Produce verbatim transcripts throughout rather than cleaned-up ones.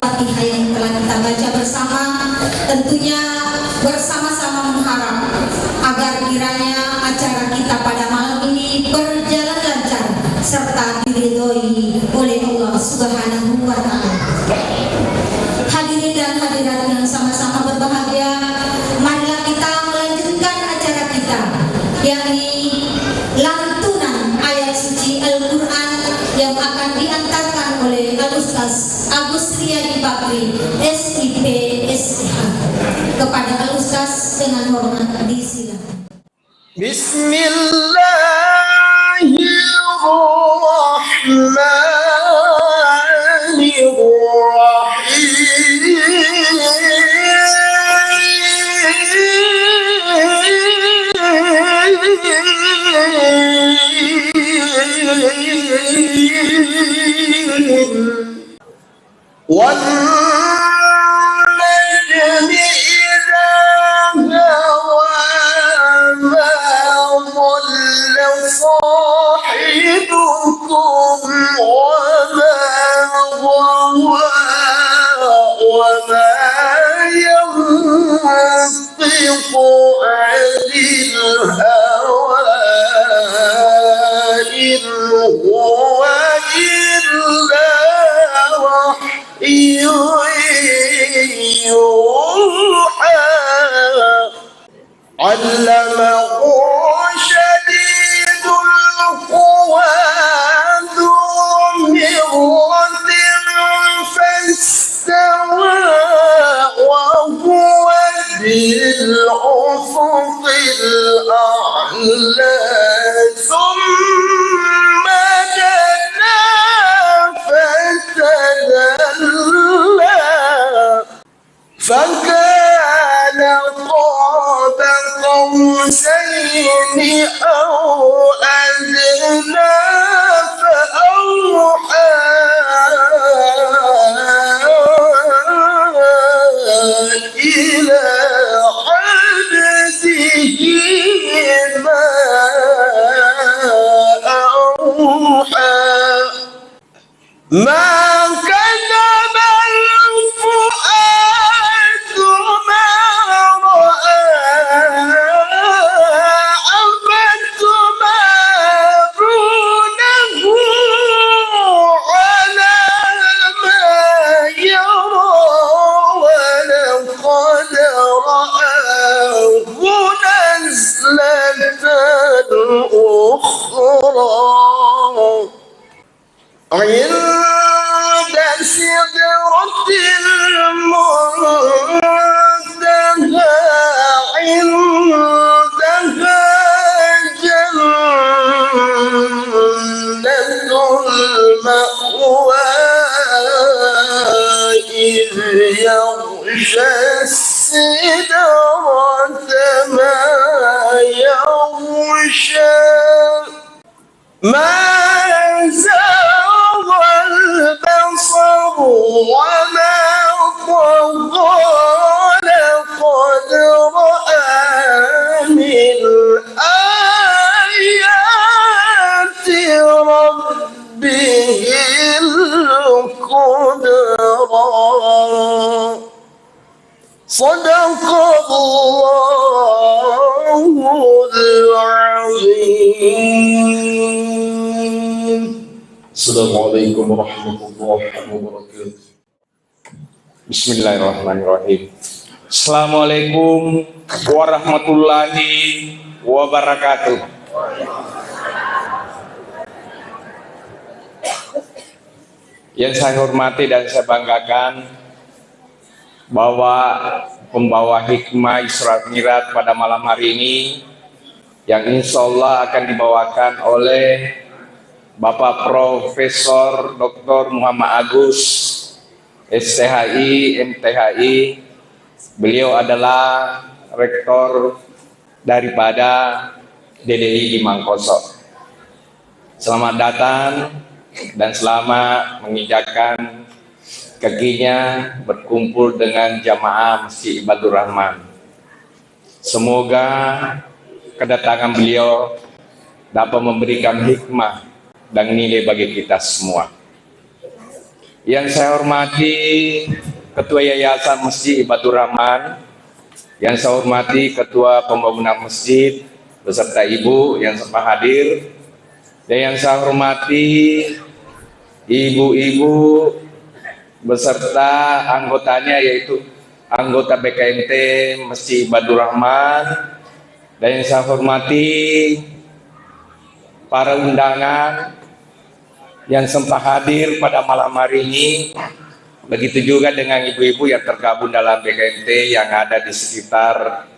Fatihah yang telah kita baca bersama, tentunya bersama-sama mengharap agar kiranya acara kita pada malam ini berjalan lancar serta diridhoi oleh Allah Subhanahu wa Ta'ala. Hadirin dan hadirat yang sama-sama berbahagia, marilah kita melanjutkan acara kita, yakni lantunan ayat suci Al-Quran yang akan diantarkan oleh Al-Ustaz Agus Riyadi Bakri, S I P, S H. Kepada Al-Ustaz dengan hormat disilakan. بسم الله الرحمن الرحيم. والنجم إذا هوى. ما ضل صاحبكم وما غوى. وما ينطق عن الهوى. إن هو إلا وحي يوحى. علمه شديد القوى. ذو مرة فاستوى. وهو بالأفق الأعلى. ثم دنا فتدلى. فكان قاب قوسين أو أدنى. فأوحى إلى عبده ما أوحى. ما كذب الفؤاد ما رأى. أفتمارونه على ما يرى. ولقد رآه نزلة أخرى. عند سدرة المنتهى. عندها جنة المأوى. إذ يغشى السدرة ما يغشى. ما زاغ البصر وما طغى. لقد رأى من آيات ربه الكبرى. صدق الله العظيم. السلام عليكم ورحمة الله وبركاته. بسم الله الرحمن الرحيم. Assalamualaikum warahmatullahi wabarakatuh. Yang saya hormati dan saya banggakan, bahwa pembawa hikmah Isra Mi'raj pada malam hari ini, yang insya Allah akan dibawakan oleh Bapak Profesor Doktor Muhammad Agus, S T H I, M T H I. Beliau adalah rektor daripada D D I di Mangkoso. Selamat datang dan selamat menginjakkan kakinya berkumpul dengan jamaah Masjid Ibadur Rahman. Semoga kedatangan beliau dapat memberikan hikmah dan nilai bagi kita semua. Yang saya hormati Ketua Yayasan Masjid Ibadur Rahman, yang saya hormati Ketua Pembangunan Masjid beserta Ibu yang sempat hadir, dan yang saya hormati ibu-ibu beserta anggotanya, yaitu anggota B K M T Masjid Ibadur Rahman, dan yang saya hormati para undangan yang sempat hadir pada malam hari ini. Begitu juga dengan ibu-ibu yang tergabung dalam B K M T yang ada di sekitar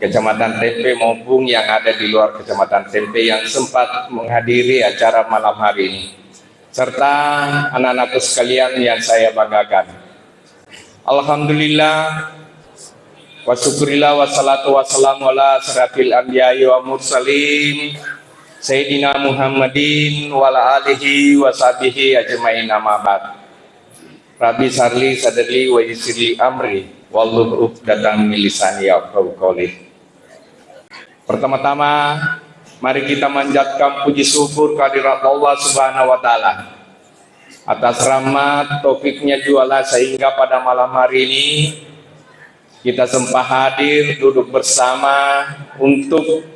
Kecamatan Tempe maupun yang ada di luar Kecamatan Tempe yang sempat menghadiri acara malam hari ini, serta anak-anakku sekalian yang saya banggakan. Alhamdulillah, wa syukurillah, wassalatu wassalamu ala asyrafil anbiya'i wa mursalin, Sayyidina Muhammadin wa ala alihi wa sahbihi ajmain, amma ba'd. Rabbi sarli sadri wa yassirli amri, wahlul uqdatam min lisani yafqahu qauli. Pertama-tama, mari kita manjatkan puji syukur kehadirat Allah Subhanahu wa Ta'ala atas rahmat taufiknya jualah, sehingga pada malam hari ini kita sempat hadir duduk bersama untuk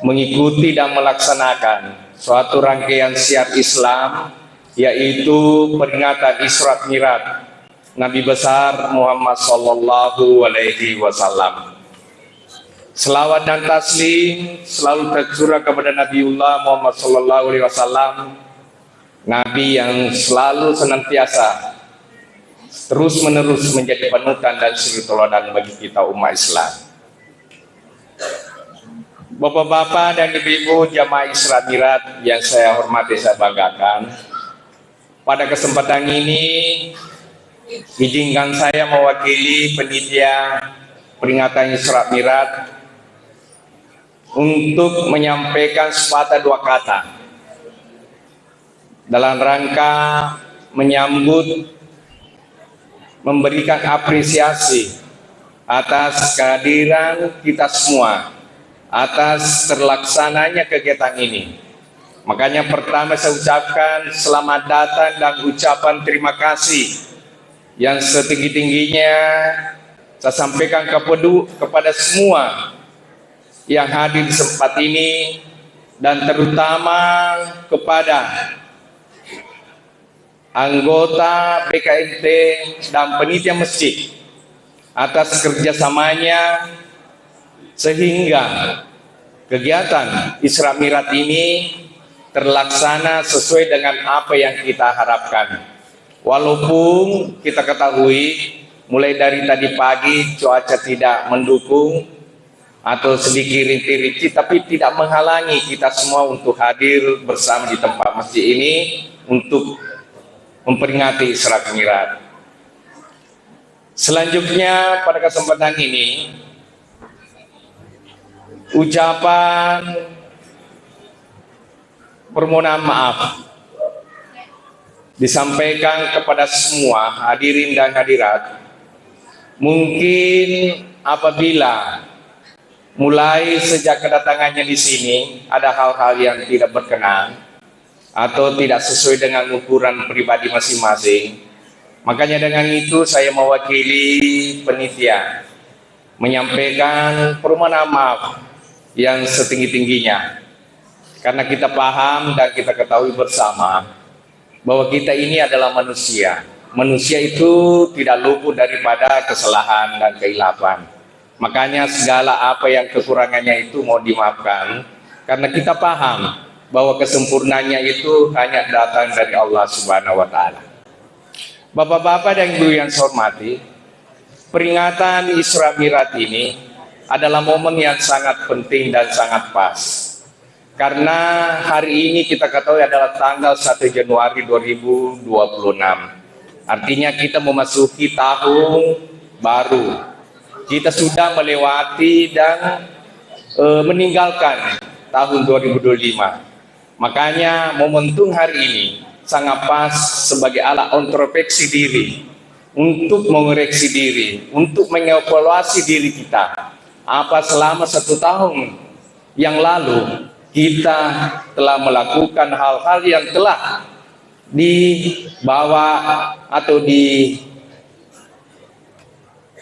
mengikuti dan melaksanakan suatu rangkaian syiar Islam, yaitu peringatan Isra Mi'raj Nabi besar Muhammad sallallahu alaihi wasallam. Selawat dan taslim selalu tercurah kepada Nabiullah Muhammad sallallahu alaihi wasallam, Nabi yang selalu senantiasa terus-menerus menjadi panutan dan suri teladan bagi kita umat Islam. Bapak-bapak dan ibu-ibu jamaah Isra Mi'raj yang saya hormati, saya banggakan, pada kesempatan ini, izinkan saya mewakili penitia peringatan Isra Mi'raj untuk menyampaikan sepatah dua kata dalam rangka menyambut, memberikan apresiasi atas kehadiran kita semua, atas terlaksananya kegiatan ini. Makanya, pertama, saya ucapkan selamat datang dan ucapan terima kasih yang setinggi-tingginya saya sampaikan kepedu-, kepada semua yang hadir di tempat ini, dan terutama kepada anggota B K M T dan penitia masjid atas kerjasamanya, sehingga kegiatan Isra Mi'raj ini terlaksana sesuai dengan apa yang kita harapkan. Walaupun kita ketahui, mulai dari tadi pagi cuaca tidak mendukung atau sedikit rintik-rintik, tapi tidak menghalangi kita semua untuk hadir bersama di tempat masjid ini untuk memperingati Isra Mi'raj. Selanjutnya, pada kesempatan ini, ucapan permohonan maaf disampaikan kepada semua hadirin dan hadirat. Mungkin apabila mulai sejak kedatangannya di sini ada hal-hal yang tidak berkenan atau tidak sesuai dengan ukuran pribadi masing-masing, makanya dengan itu saya mewakili penitia menyampaikan permohonan maaf yang setinggi-tingginya. Karena kita paham dan kita ketahui bersama bahwa kita ini adalah manusia. Manusia itu tidak luput daripada kesalahan dan kehilafan. Makanya segala apa yang kekurangannya itu mau dimaafkan. Karena kita paham bahwa kesempurnaannya itu hanya datang dari Allah Subhanahu wa Ta'ala. Bapak-bapak dan Ibu yang saya hormati, peringatan Isra Mi'raj ini adalah momen yang sangat penting dan sangat pas. Karena hari ini kita ketahui adalah tanggal satu Januari dua ribu dua puluh enam. Artinya kita memasuki tahun baru. Kita sudah melewati dan, eh, meninggalkan tahun dua ribu dua puluh lima. Makanya momentum hari ini sangat pas sebagai alat introspeksi diri, untuk mengoreksi diri, untuk mengevaluasi diri kita. Apa selama satu tahun yang lalu kita telah melakukan hal-hal yang telah dibawa atau di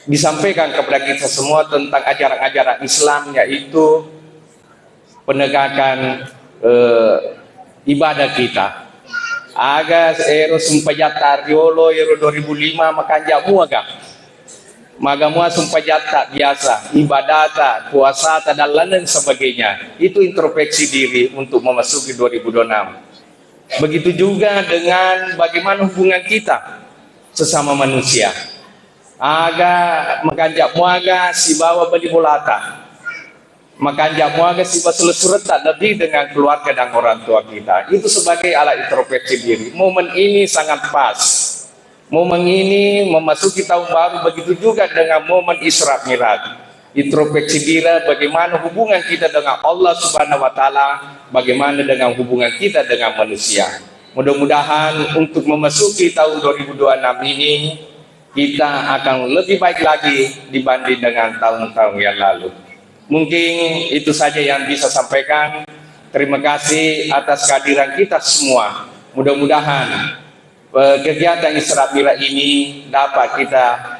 disampaikan kepada kita semua tentang ajaran-ajaran Islam, yaitu penegakan, eh, ibadah kita. Aga ero sumpajatta riolo ero dua ribu lima makanja muaga. Maga mua sumpajatta biasa, ibadata, puasata, dan lain sebagainya. Itu introspeksi diri untuk memasuki dua ribu dua puluh enam. Begitu juga dengan bagaimana hubungan kita sesama manusia. Aga makanja muaga sibawa bali bolata. Makanja muaga sibawa selesuretta lebih dengan keluarga dan orang tua kita. Itu sebagai alat introspeksi diri. Momen ini sangat pas. Momen ini memasuki tahun baru, begitu juga dengan momen Isra Mi'raj. Introspeksi diri, bagaimana hubungan kita dengan Allah Subhanahu wa Ta'ala, bagaimana dengan hubungan kita dengan manusia. Mudah-mudahan untuk memasuki tahun dua ribu dua puluh enam ini, kita akan lebih baik lagi dibanding dengan tahun-tahun yang lalu. Mungkin itu saja yang bisa sampaikan. Terima kasih atas kehadiran kita semua. Mudah-mudahan, eh, kegiatan Isra Mi'raj ini dapat kita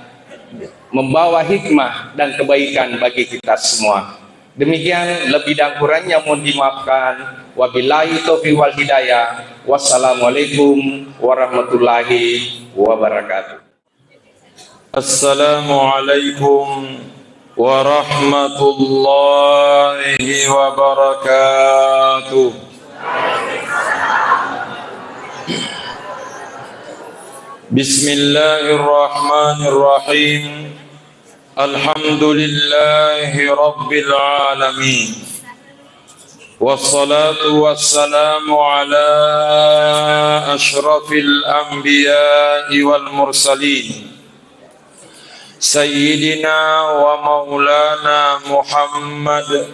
membawa hikmah dan kebaikan bagi kita semua. Demikian, lebih dan kurangnya mohon dimaafkan. Wabillahi taufiq wal hidayah. Wassalamualaikum warahmatullahi wabarakatuh. Assalamualaikum warahmatullahi wabarakatuh. Bismillahirrahmanirrahim. Alhamdulillahi rabbil alamin. Wassalatu wassalamu ala asyrafil anbiya'i wal mursalin. Sayyidina wa maulana Muhammad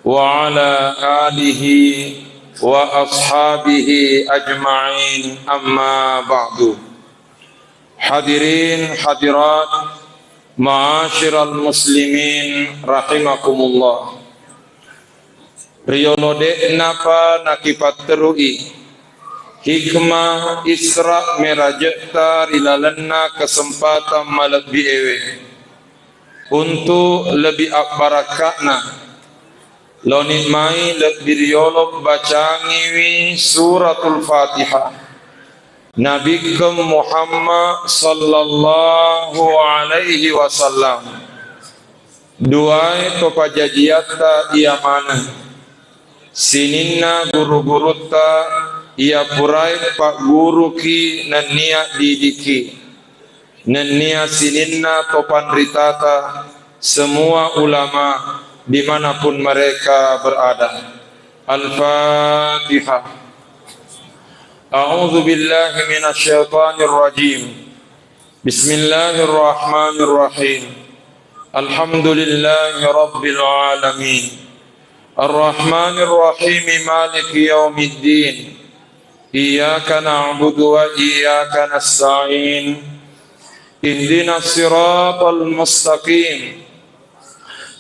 wa ala alihi wa ashabihi ajma'in, amma ba'du. Hadirin hadirat, ma'asyiral muslimin rahimakumullah. Riyolo de'napa nakipatterui hikmah Isra Mi'rajetta ri lalenna kesempatan malebbi ewe, untuk lebih abbaraka'na, loni mai lebbi riyolo bacangiwi Suratul Fatihah. Nabikkeng Muhammad sallallahu alaihi wasallam. Duae to pajajiatta iya maneng. Sininna guru-gurutta iya purae pagguruki nennia didiki. Nennia sininna to panritata, semua ulama dimanapun mereka berada. Al-Fatihah. A'udzu billahi minasy syaithanir rajim. Bismillahirrahmanirrahim. Alhamdulillahi rabbil alamin. Arrahmanirrahim. Maliki yaumiddin. Iyyaka na'budu wa iyyaka nasta'in. Ihdinas siratal mustaqim.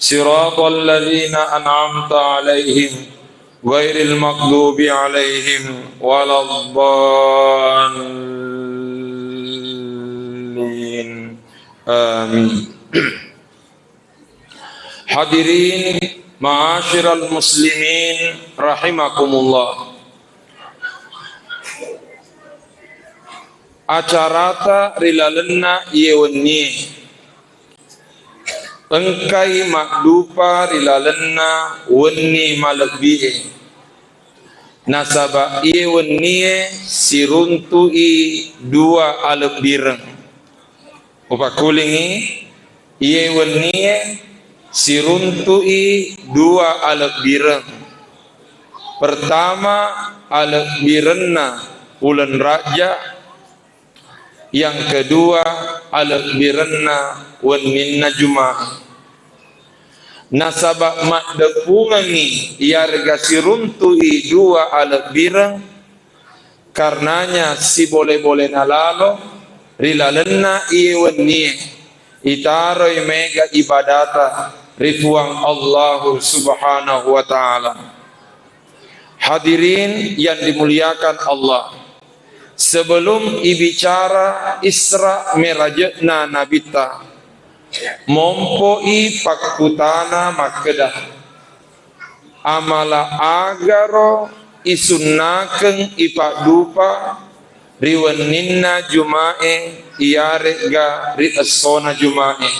Siratal ladzina an'amta 'alaihim, ghairil maghdubi 'alaihim waladdallin. Amin. Hadirin ma'asyiral muslimin rahimakumullah. Acarata ri lalenna iye wennie engkai maddupa ri lalenna wenni malebbie. Nasaba iye wennie siruntu'i dua alebbireng. Upakkulingngi, iye wennie siruntu'i dua alebbireng. Pertama, alebbirenna uleng Rajja, yang kedua, alebbirenna wenninna Juma. Nasaba maddeppungengngi iyarega siruntu'i dua alebbireng, karenanya sibole-bolena lalo ri lalenna iye wennie itaroi mega ibadata ri Puang Allahu Subhanahu wa Ta'ala. Hadirin yang dimuliakan Allah, Sebelum ibicara Isra Miraje'na Nabitta, mompo'i pakkutana makkeda, amala agaro isunnakeng ipaddupa ri wenninna Juma'e iyare'ga ri essona Juma'e,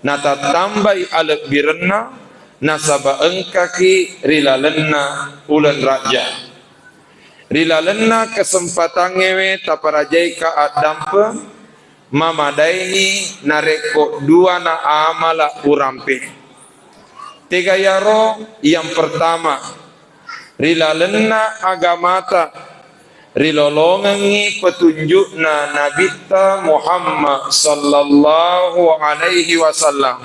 natattambai alebbirenna nasaba engkaki ri lalenna uleng Rajja. Ri lalenna kesempatangngewe taparajaika addampeng, mamadaini narekko duana amala urampe. Tegayaro yang pertama, ri lalenna agamata rilolongengngi petunjukna Nabitta Muhammad sallallahu alaihi wasallam.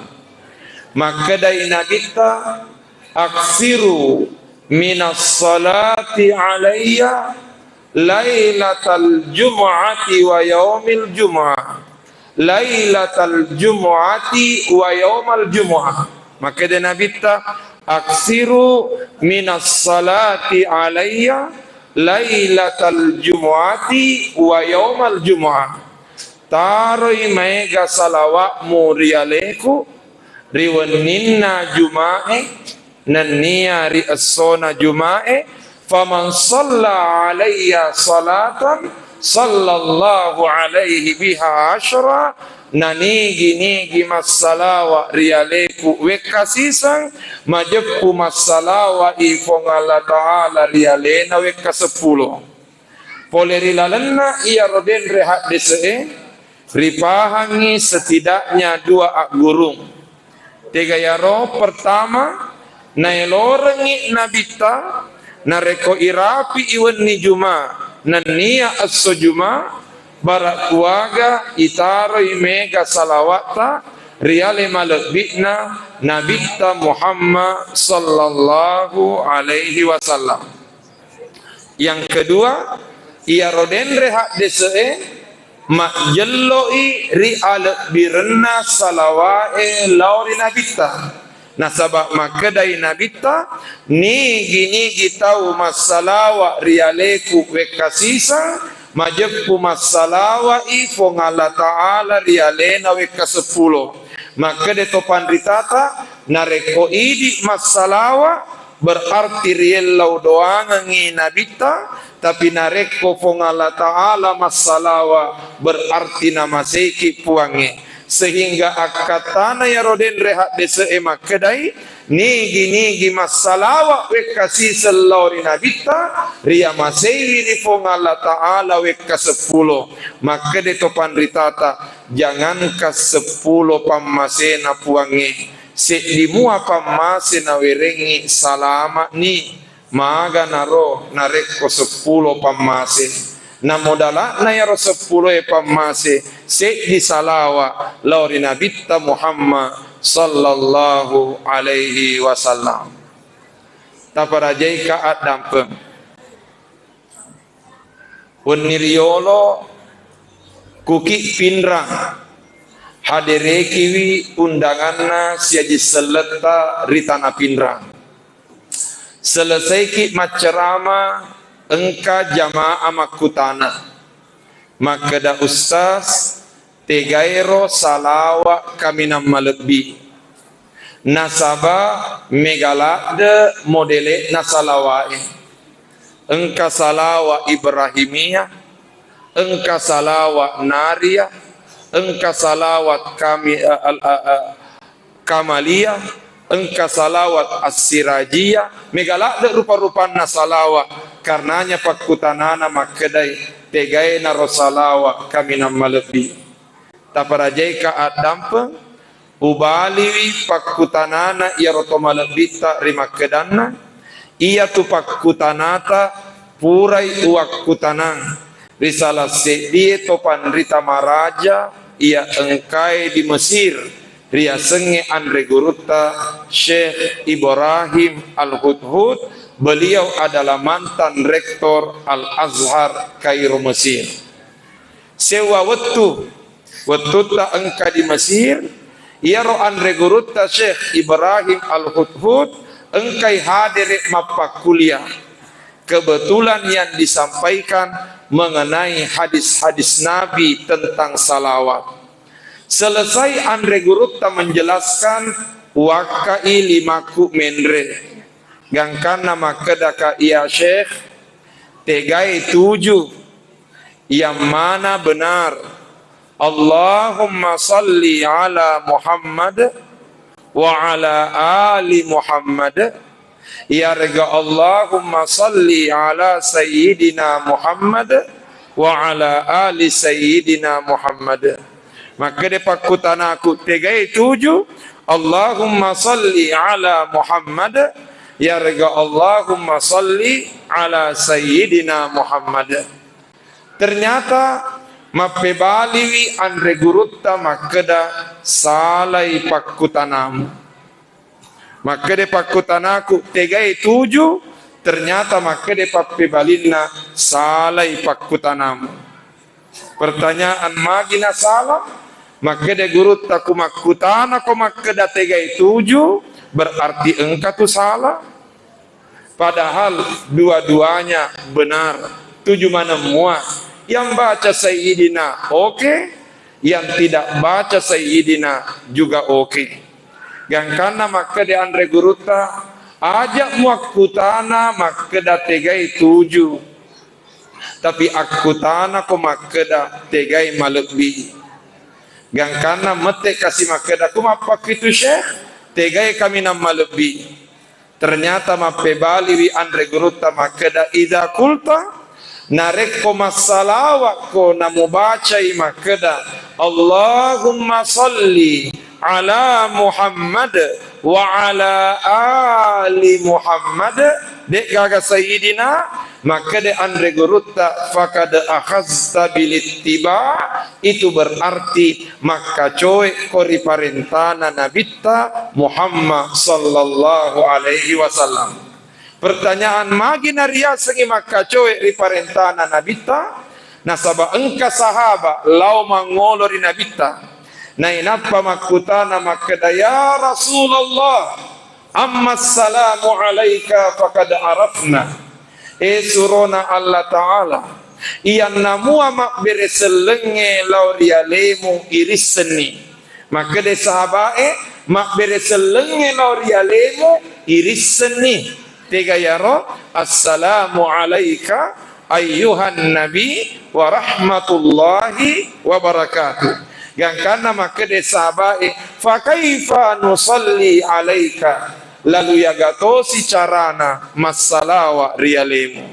Makkedai Nabitta, aksiru minas salati alayya lailatal jumu'ati wa yaumil jumu'ah. Lailatal jumu'ati wa yaumal jumu'ah. Makkeda Nabitta, aksiru minas salati alayya lailatal jumu'ati wa yaumal jumu'ah. Taroi maega salawa'mu ri aleku ri wenninna Juma'e nennia ri essona Juma'e, faman shalla alayya salatan sallallahu alaihi biha asyra, nanigi-nigi massalawa ri aleku wekka siseng, majeppu massalawa'i Fuang Allah Ta'ala ri alena wekka seppulo. Pole ri lalenna iyaro denre haddese'e, ripahangngi setidaknya dua aggurung. Tegayaro, pertama, naelorengngi Nabitta, narekko irapi'i wenni Juma, nennia esso Juma, bara kuaga itaroi mega salawatta ri ale malebbi'na Nabitta Muhammad sallallahu alaihi wasallam. Yang kedua, iyaro denre haddese'e majjello'i ri alebbirenna salawa'e lao ri Nabitta. Nasaba makkedai Nabitta, nigi-nigi tau massalawa ri aleku wekka siseng, majeppu massalawa'i Fuang Allah Ta'ala ri alena wekka seppulo. Makkeda to panritata, narekko idi massalawa, berarti riellau doangengngi Nabitta, tapi narekko Fuang Allah Ta'ala massalawa, berarti namaseiki Puangnge. Sehingga akkattana iyaro denre haddese'e makkedai, nigi-nigi massalawa wekka siseng lao ri Nabitta, riamaseiwi ri Fuang Allah Ta'ala wekka seppulo. Makkeda to panritata, jangankan seppulo pammasena Puangnge, seddi mua pammase nawerengngi salama'ni, maganaro narekko seppulo pammase. Namodala'na iyaro seppuloe pammase, seddi salawa lao ri Nabitta Muhammad sallallahu alaihi wasallam. Taparajaika addampeng. Wenni riyolo kuki Pinrang, haderekiwi undanganna siaji selletta ri tana Pinrang. Selesaiki maccerama, engka jamaah makkutana. Makkeda, Ustaz, tegaero salawa kaminang malebbi. Nasaba mega ladde modele'na salawa'e. Engka salawa Ibrahimiyah, engka salawa Nariyah, engka salawat kami, eh, al-, eh, eh, Kamaliyah, engka salawat As-Sirajiyah, mega ladde rupa-rupanna salawa, karenanya pakkutanana makkedai, tegaenaro salawa kaminang malebbi. Taparajaika addampeng, ubaliwi pakkutanana iyaro to malebbitta ri makkedanna, iyatu pakkutanata purai uwakkutanang ri salah seddie to panrita maraja iya engkae di Mesir, riasengnge anre gurutta Syekh Ibrahim Al-Hudhud. Beliau adalah mantan rektor Al-Azhar Kairo, Mesir. Sewwa wettu, wettutta engka di Mesir, iyaro anre gurutta Syekh Ibrahim Al-Hudhud engkai hadere mappakkuliah. Kebetulan yang disampaikan mengenai hadis-hadis Nabi tentang salawat. Selesai anre gurutta menjelaskan, wakkai limakku menre. Gangkanna makkedaka, "Iya Syekh, tegai tuju yang mana benar?" Allahumma salli ala Muhammad wa ala ali Muhammad. Iyarega Allahumma salli ala Sayyidina Muhammad wa ala ali Sayyidina Muhammad. Makkeda pakkutanaku, tegai tuju, Allahumma salli ala Muhammad, iyarega Allahumma salli ala Sayyidina Muhammad. Ternyata mappebaliwi anre gurutta makkeda, salai pakkutanamu. Makkeda pakkutanaku, tegai tuju, ternyata makkeda pappebalinna, salai pakkutanamu. Pertanyaan, magi nasala? Makkeda gurutta, ku makkutanako makkeda tegai tuju, berarti engka tu sala. Padahal dua-duanya benar. Tuju maneng mua. Yang baca Sayyidina, oke. Yang tidak baca Sayyidina juga oke. Gangkanna makkeda anre gurutta, aja muakkutana makkeda tegai tuju. Tapi akkutanako makkeda tegai malebbi. Gangkanna mette kasi makkeda, ku mappakkitu Syekh, tegai kaminang malebbi. Ternyata mappebaliwi anre gurutta makkeda, idza qulta, narekko massalawakko namubacai makkeda, Allahumma salli ala Muhammad wa ala ali Muhammad, de'gaga Sayyidina, makkeda anre gurutta, faqad akhazta bil ittiba, itu berarti makkacoe ko ri parentana Nabitta Muhammad sallallahu alaihi wasallam. Pertanyaan, magi nariasengngi makkacoe ri parentana Nabitta? Nasaba engka sahaba lao mangolo ri Nabitta. Nainappa makkutana makkeda, "Ya Rasulullah, amma salamu alaika faqad arafna." E surona Allah Ta'ala, iyanna mua mabbere sellengnge lao ri alemu irissenni. Makkeda sahabae, mabbere sellengnge lao ri alemu irissenni. Tega yaro, "Assalamu alaika ayyuhan nabi wa rahmatullahi wa barakatuh." Gangkanna makkeda sahabae, "Fa kaifa nusalli alaika?" Lalu yaga tosi carana massalawa ri alemu.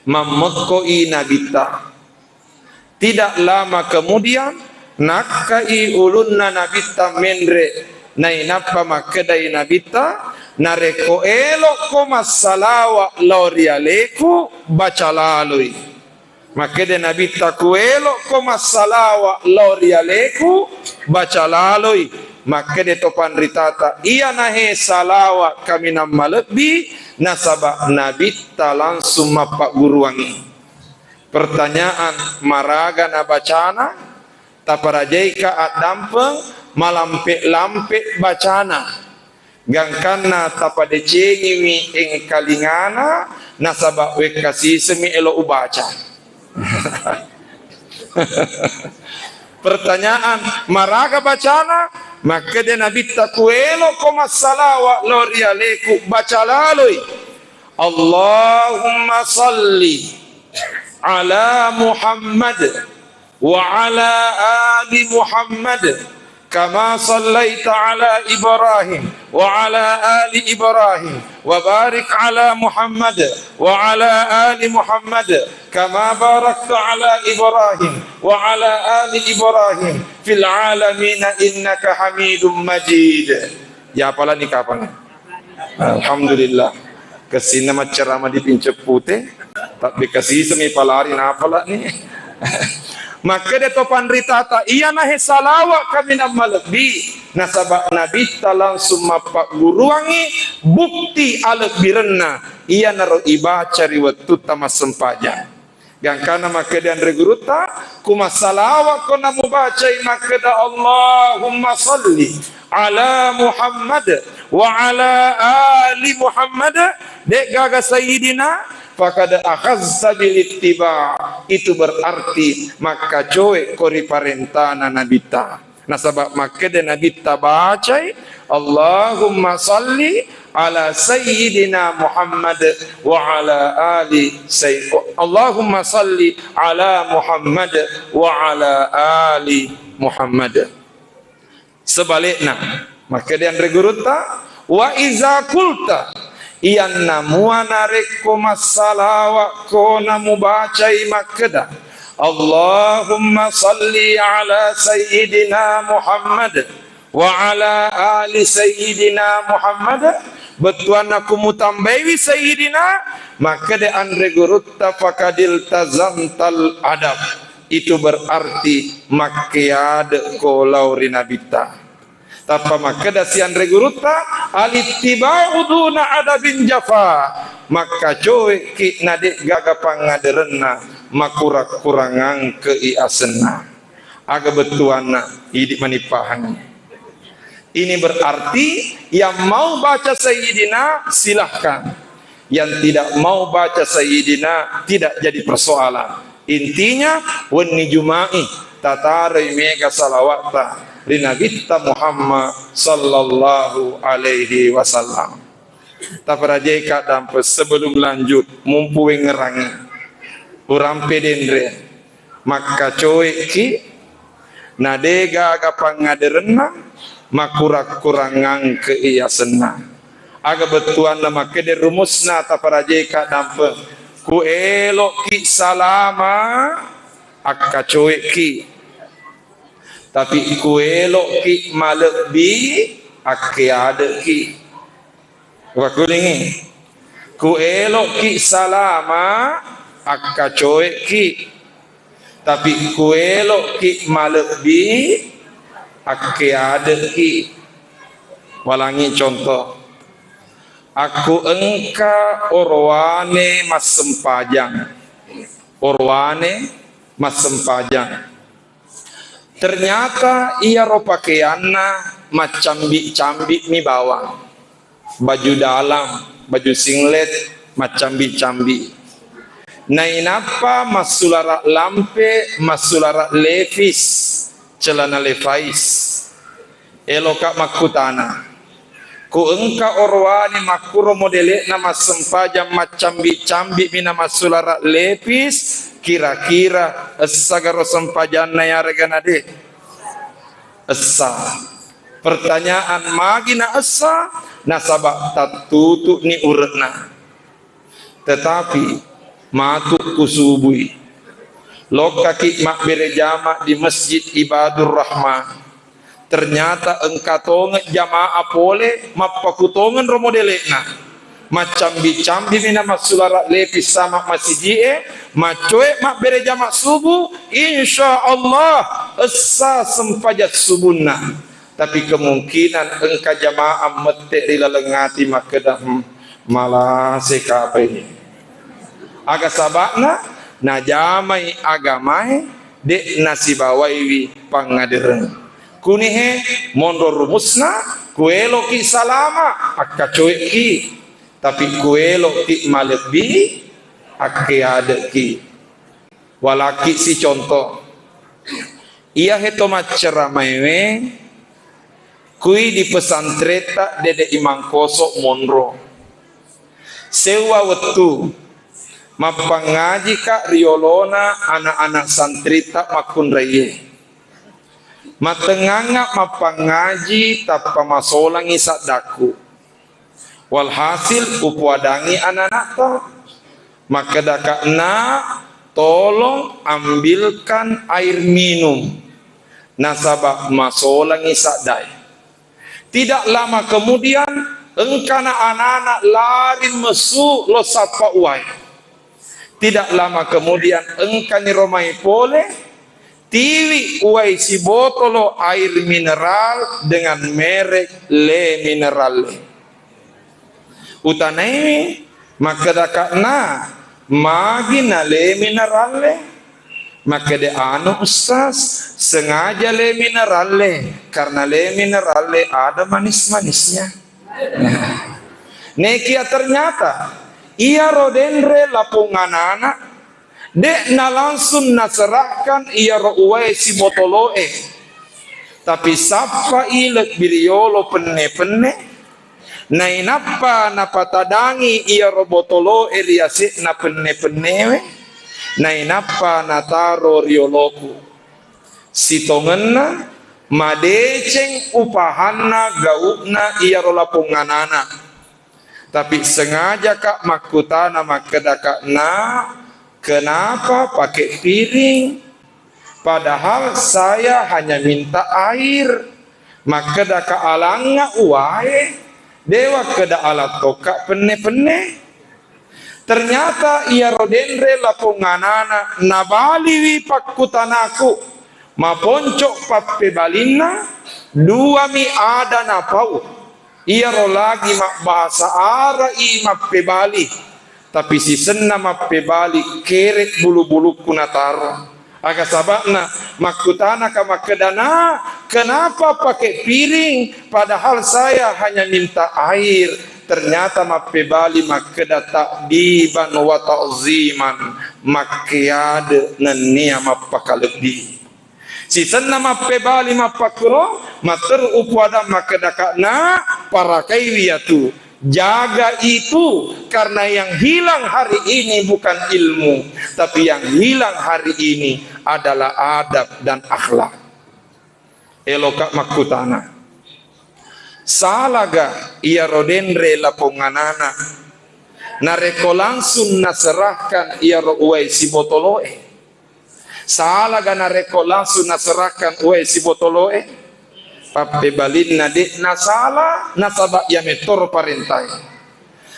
Mammekkoi Nabitta. Tidak lama kemudian, nakkai ulunna Nabitta menre, nainappa makkedai Nabitta, "Narekko elokko massalawa lao ri aleku, baca laloi." Makkeda Nabitta, "Ku elokko massalawa lao ri aleku, baca laloi." Makkeda to panritata, "Iyanahe salawa kaminang malebbi, nasaba Nabitta langsung mappagguruangngi." Pertanyaan, maraga nabacana? Taparajaika addampeng, malampe-lampe bacana. Gangkanna tapadecengiwi engkalingana, nasaba wekka sisengmi elo ubaca. Pertanyaan, maraga bacana? Makkeda Nabitta, "Ku elokko massalawa lao ri aleku, baca laloi." Allahumma salli ala Muhammad wa ala ali Muhammad kama sallaita ala Ibrahim wa ala ali Ibrahim wa barik ala Muhammad wa ala ali Muhammad kama barakta ala Ibrahim wa ala ali Ibrahim fil alamin innaka Hamidum Majid. Ya, apalani kapang? Alhamdulillah. Kessinna maccarama di Pinceppute, tapi kesisemi palari napalani. Makkeda to panritata, "Iyanahe salawa kaminang malebbi, nasaba Nabitta langsung mappagguruangngi, bukti alebbirenna iyanaro ibaca ri wettutta massempajang." Gangkana makkeda anre gurutta, ku massalawa ko namubacai makkeda, "Allahumma salli ala Muhammad wa ala ali Muhammad," de'gaga Sayyidina, faqad akhadhta bil ittiba, itu berarti makkacoe ko ri parentana Nabitta. Nasaba makkeda Nabitta bacai, "Allahumma salli ala sayyidina Muhammad wa ala ali say-, Allahumma salli ala Muhammad wa ala ali Muhammad." Sebalikna, makkeda anre gurutta, "Wa iza qulta," iyanna mua narekko massalawakko namubacai makkeda, "Allahumma salli ala sayyidina Muhammad wa ala ali sayyidina Muhammad," bettuanna kumutambaiwi sayyidina, makkeda anre gurutta, "Faqad iltazamtal adab." Itu berarti makkeadekko lao ri Nabitta. Tappa makkeda si anre gurutta, "Alittiba'u duna adabin jafa." Makkacoeki na de'gaga pangngaderenna, makurang-kurangangkei asenna. Aga bettuanna, idi manipahangngi. Ini berarti yang mau baca Sayyidina, silahkan. Yang tidak mau baca Sayyidina, tidak jadi persoalan. Intinya, wenni Juma'i tataroi mega salawatta ri Nabitta Muhammad sallallahu alaihi wasallam. Taparajai kaddampe sebelum lanjut, mumpu wengngerangi. Urampe denre, makkacoeki, na degaga pangngaderenna, makurang-kurangangkei asenna. Aga bettuanna makkeda rumusna taparajai kaddampe, ku eloki salama, akkacoeki. Tapi ku eloki malebbi, akkeadeki. Wakulingi, ku eloki salama, akkacoeki. Tapi ku eloki malebbi, akkeadeki. Walangi contoh. Aku engka orowane massempajang. Orowane massempajang. Ternyata iyaro pakeanna maccambi-cambi mi bawang. Baju dalam, baju singlet, maccambi-cambi. Nainappa massulara lampe, massulara levis, celana Levi's. Eloka makkutana, ku engka orowane makkuro modele'na massempajang maccambi-cambi mi na massulara levis, kira-kira essagaro sempajanna yarega nade? Essa. Pertanyaan, magi na essa? Nasaba tattutu'ni ure'na. Tetapi matu kusubui. Lokkaki mabbere jama di Masjid Ibadur Rahman. Ternyata engka tongeng jamaah pole mappakutongeng ro modele'na. Maccambi-cambi mi na massulara levis sama masiji'e, maccoe mabbere jama subuh, insya Allah essa sempajang subunna. Tapi kemungkinan engka jamaah mette ri laleng ati makkeda, "Hmm, malase kapai." Aga saba'na? Najamai agamae, de' nasibawaiwi pangngadereng. Kunihe monro rumusna, kueloki salama, akkacoeki. Tapi kueloki malebbi, akkeadeki. Walaki si contoh. Iyahe to macceramaewe, kui di pesantretta Dede Imangkoso monro. Seuwa wettu, mappangngajika riolona anak-anak santritta makkunraiye. Mattengngangnga mappangngaji tappa masolangi saddakku. Walhasil, upoadangi anana'ta. Makkedaka, "Nak, tolong ambilkan air minum. Nasaba masolangi saddae." Tidak lama kemudian, engkana anana lari messu lo sappa uwai. Tidak lama kemudian, engkani romai pole, tiwi uwai sibotolo air mineral dengan merek Le Minerale. Utanaiwi, makkedaka, "Na, magi na Le Minerale?" Makkeda, "Anu, Ustaz, sengaja Le Minerale, karena Le Minerale ada manis-manisnya." Nah, nekia ternyata Iyaro denre lapong anana, de'na langsung naserahkan iyaro uwae sibotolo'e, tapi sappai lebbi riyolo penne-penne, nainappa napatadangi iyaro botolo'e ri ase'na penne-pennewe, nainappa nataro ri oloku. Sitongenna, madeceng upahanna gau'na iyaro lapong anana. Tapi sengajaka makkutana makkedaka, "Nak, kenapa pakai piring? Padahal saya hanya minta air." Makkedaka, "Alangnga uwae, de wakkeda alang tokka penne-penne." Ternyata iyaro denre lapong anana nabaliwi pakkutanaku, maponco pappebalinna, duami ada napau. Iyaro lagi mabbahasa Ara'i mappebali, tapi sisenna mappebali kerek bulu-bulukku nataro. Aga saba'na makkutanaka makkeda, "Nak, kenapa pakai piring, padahal saya hanya minta air?" Ternyata mappebali makkeda, "Ta'diban wa ta'ziman," makkeade nennia mappakalebbi. Sisenna mappebali mappakkuro, matteru upoadang makkedaka, "Nak, parakaiwi iyatu." Jaga itu, karena yang hilang hari ini bukan ilmu, tapi yang hilang hari ini adalah adab dan akhlak. Eloka makkutana, salaga iyaro denre lapong anana narekko langsung naserahkan iyaro uwae sibotolo'e? Salaga narekko langsung naserahkan uwae sibotolo'e? Pappebalinna, de'na sala, nasaba iya mettoro parentae.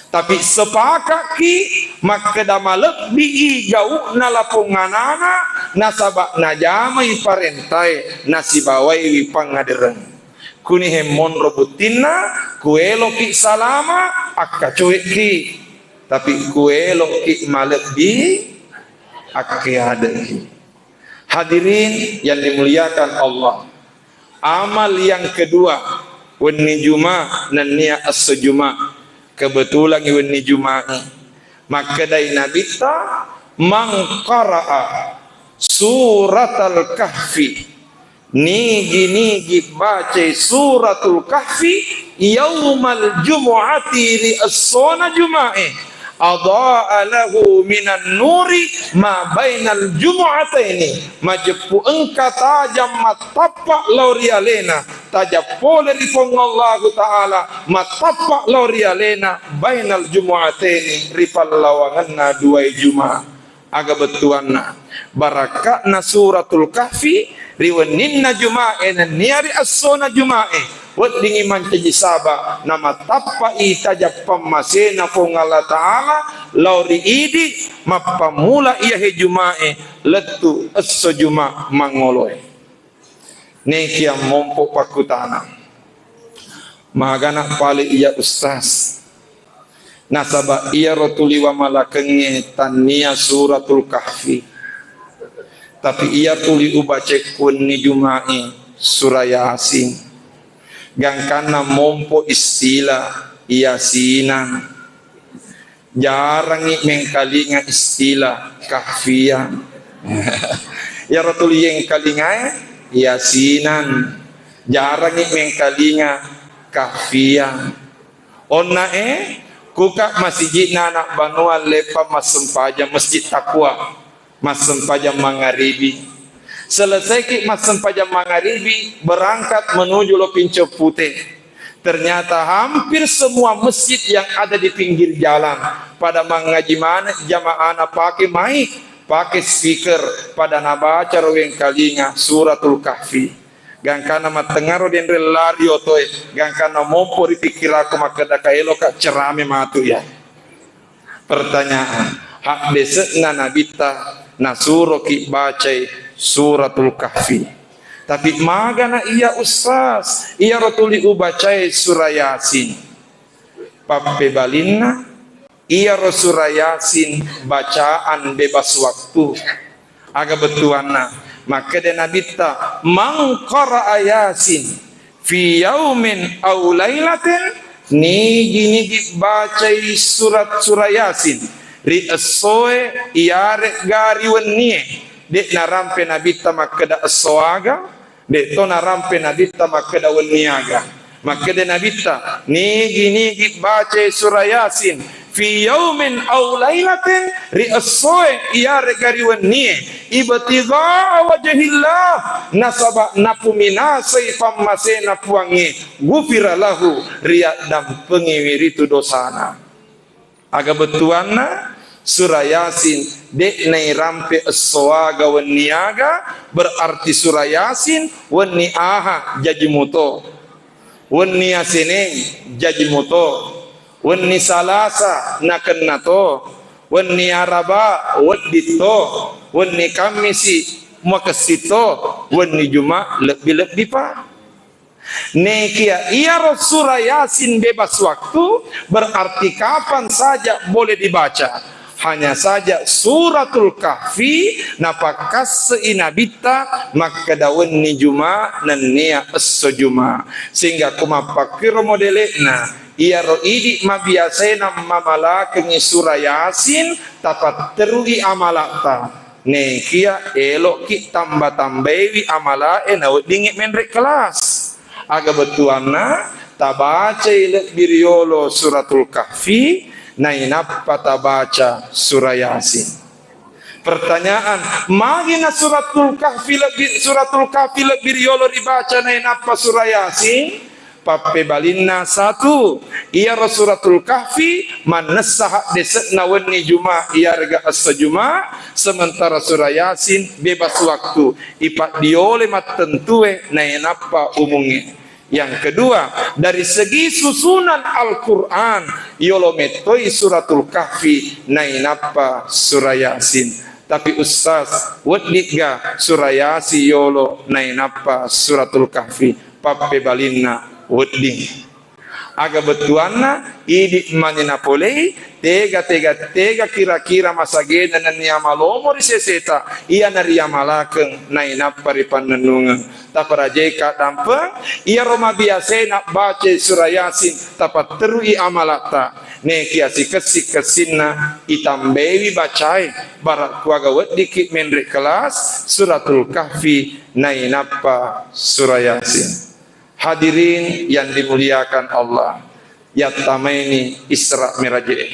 Tapi sepakatki makkeda malebbi'i gau'na lapong anana, nasaba najamai parentae, nasibawaiwi pangadereng. Kuni he monro buttinna, kueloki salama, akkacoekki. Tapi kueloki malebbi, akkeadeki. Hadirin yang dimuliakan Allah, amal yang kedua, wenni Juma nennia esso Juma, kebetulan wenni Juma'i, makkedai Nabitta, "Man qara'a suratal kahfi," nigi-nigi bacai suratul kahfi yaumal jumu'ati, ri essona Juma'e, adha'a lahu minan nuri ma bainal jumu'ataini, majeppu engka tajang mattappa lao ri alena, tajang pole ri Puang Allahu Ta'ala, mattappa lao ri alena, bainal jumu'ataini, ri pallawangenna duae Juma. Aga bettuanna? Barakka'na suratul kahfi ri wenninna Juma'e nennia ri essona Juma'e, weddingngi mancaji saba namattappai tajang pammasena Puang Allah Ta'ala lao ri idi, mappammula iyahe Juma'e lettu esso Juma mangoloe. Nekiang mompo pakkutana, magana pale iya Ustaz? Nasaba iyaro tuli wamalakengnge tannia suratul kahfi, tapi iya tuli ubacekku wenni Juma'i sura Yasin. Gangkanna mompo istilah Yasinan. Jarangngi mengkalinga istilah kahfiyah. Iyaro tuli yengkalingae Yasinan. Jarangngi mengkalinga kahfiyah. Onna e, kuka masijikna anak banua leppa massempajang masjid takwa. Massempajang mangaribi. Selesaiki massempajang mangaribi, berangkat menuju Lopincong Pute. Ternyata hampir semua masjid yang ada di pinggir jalan pada mangaji maneng jama'ana pake mic, pake speaker, pada nabaca ro wengkalinga suratul kahfi. Gangkana mattengaro denre lari otoe, gangkana mompo ri pikkiraku makkeda kaeloka cerame matu ya. Pertanyaan, haddese'na Nabitta nasuroki bacai Suratul Kahfi. Tapi magana iya Ustaz, iyaro tuli ubacai Sura Yasin. Pappebalinna, iyaro Sura Yasin bacaan bebas waktu. Aga bettuanna? Makkeda Nabitta, "Man qara'a Yasin fi yaumin aw lailatin Nigi-nigi bacai surat Surah Yasin ri essoe iyare'ga ri wennie, de' narampe Nabitta makkeda esso aga, de' to narampe Nabitta makkeda wenni aga. Makkeda Nabitta, nigi-nigi bacai Surah Yasin fi yaumin au lailatin, ri essoe iyare'ga ri wennie, ibtigha'a wajhillah, nasaba napuminasai pammasena Puangnge, ghufira lahu, riaddampengiwi ritu dosana. Aga bettuanna? Surah Yasin de' nairampe esso aga wenni aga, berarti Surah Yasin wenni Ahad jaji muto, wenni Aseneng jaji muto, wenni Salasa nakenna to, wenni Araba wedding to, wenni Kammisi makessing to, wenni Juma lebbi-lebbi pa. Nekia iyaro Surah Yasin bebas waktu, berarti kapan saja boleh dibaca. Hanya saja Suratul Kahfi napakkassei Nabitta makkeda wenni Juma nennia esso Juma. Sehingga ku mappakkiro modele'na, iyaro idi mabiasaina mamalakengi Surah Yasin, tapatterui amala'ta. Nekia elo'ki tamba-tambaiwi amalae naweddingngi menre' kelas. Aga bettuanna, tabacai lebbi riolo Suratul Kahfi, nainappa tabaca Surah Yasin. Pertanyaan, magi na Suratul Kahfi lebbi, Suratul Kahfi lebbi riolo ribaca nainappa Surah Yasin? Pappebalinna satu, iyaro Suratul Kahfi mannessa haddese'na wenni Juma iyarega esso Juma, sementara Surah Yasin bebas waktu, ipaddiole mattentue nainappa umungnge. Yang kedua, dari segi susunan Al-Quran, yolo mettoi Suratul Kahfi nainappa Surah Yasin. Tapi Ustaz, weddigga Surah Yasin yolo nainappa Suratul Kahfi? Pappebalinna wedding. Aga bettuanna, idi mani napolei, tega-tega, tega kira-kira masagena nennia malomo ri seseta, iyana riamalakeng nainappa ripannennungeng. Taparajaika dampeng, iyaro mabiasai nabbaca Surah Yasin, tapatterui amalata. Nekia sikessi-kessinna itambaiwi bacae, bara kuaga weddikki menre kelas Suratul Kahfi nainappa Surah Yasin. Hadirin yang dimuliakan Allah, yattamaini Isra Miraje'e.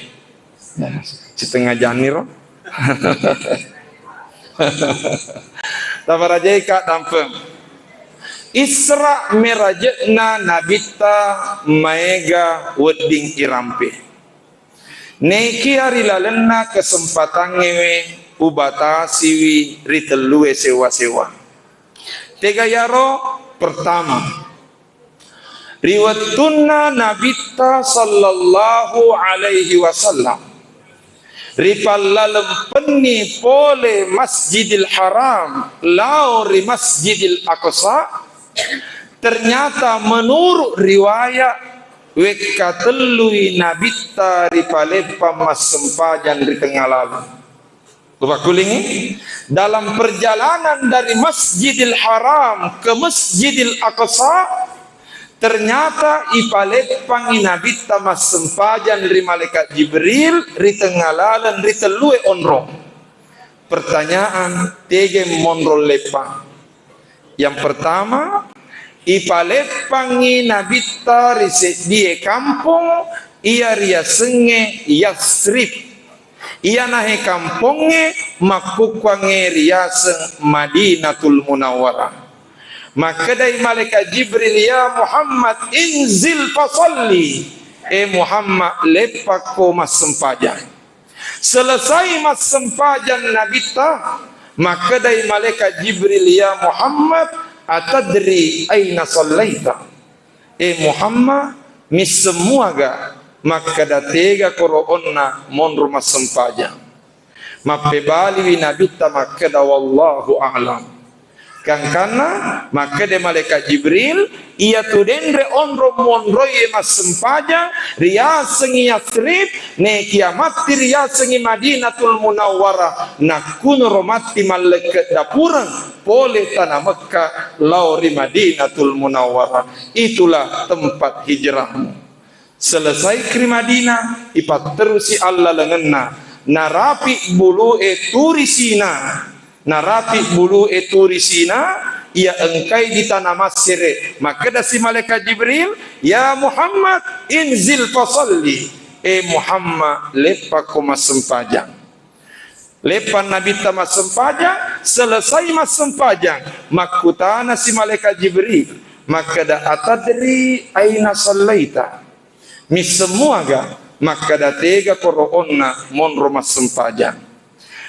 Ya, setengah janiro. Taparajaika dampeng. Isra Miraje'na Nabitta maega wedding irampe. Nekia ri lalenna kesempatangngewe ubatasiwi ri tellue sewa-sewa. Tega yaro? Pertama, ri wettunna Nabitta sallallahu alaihi wasallam ripallalempenni pole Masjidil Haram lao ri Masjidil Aqsa, ternyata menurut riwayat wekka tellui Nabitta ripaleppang massempajang ri tengnga laleng. Kupakkulingi, dalam perjalanan dari Masjidil Haram ke Masjidil Aqsa, ternyata ipaleppangi Nabitta massempajang ri malaikat Jibril ri tengnga laleng ri tellue onrong. Pertanyaan, tege monrong leppang? Yang pertama, ipaleppangngi Nabitta ri seddie kampong iya riasengnge Yasrib. Iyanahe kampongnge makkukkuangnge riaseng Madinatul Munawwarah. Makkedai malaikat Jibril, "Ya Muhammad, inzil fasalli." E Muhammad, leppakko massempajang. Selesai massempajang Nabitta, makkedai malaikat Jibril, "Ya Muhammad, atadri aina sallaita?" E Muhammad, misseng muaga makkeda tega koro onna monro massempajang? Mappebaliwi Nabitta makkeda, "Wallahu a'lam." Gangkanna makkeda malaikat Jibril, iyatu denre onrong monroie massempajang riasengngi Yasrib, nekia matti riasengngi Madinatul Munawwarah, nakkunoro matti mallekke dapureng pole tana Mekka lao ri Madinatul Munawwarah. Itulah tempat hijrahmu. Selesai ri Madinah, ipatterusi allalengenna, narapi bulu'e Turi Sina, narapi bulu'e Turi Sina, iya engkai di tana Massere. Makkedasi malaikat Jibril, "Ya Muhammad, inzil fasalli." E Muhammad, leppakko massempajang. Leppa Nabitta massempajang, selesai massempajang, makkutanasi malaikat Jibril, makkeda, "Atadri aina sallaita?" Misseng muaga? Makkeda, "Tega koro onna monro massempajang?"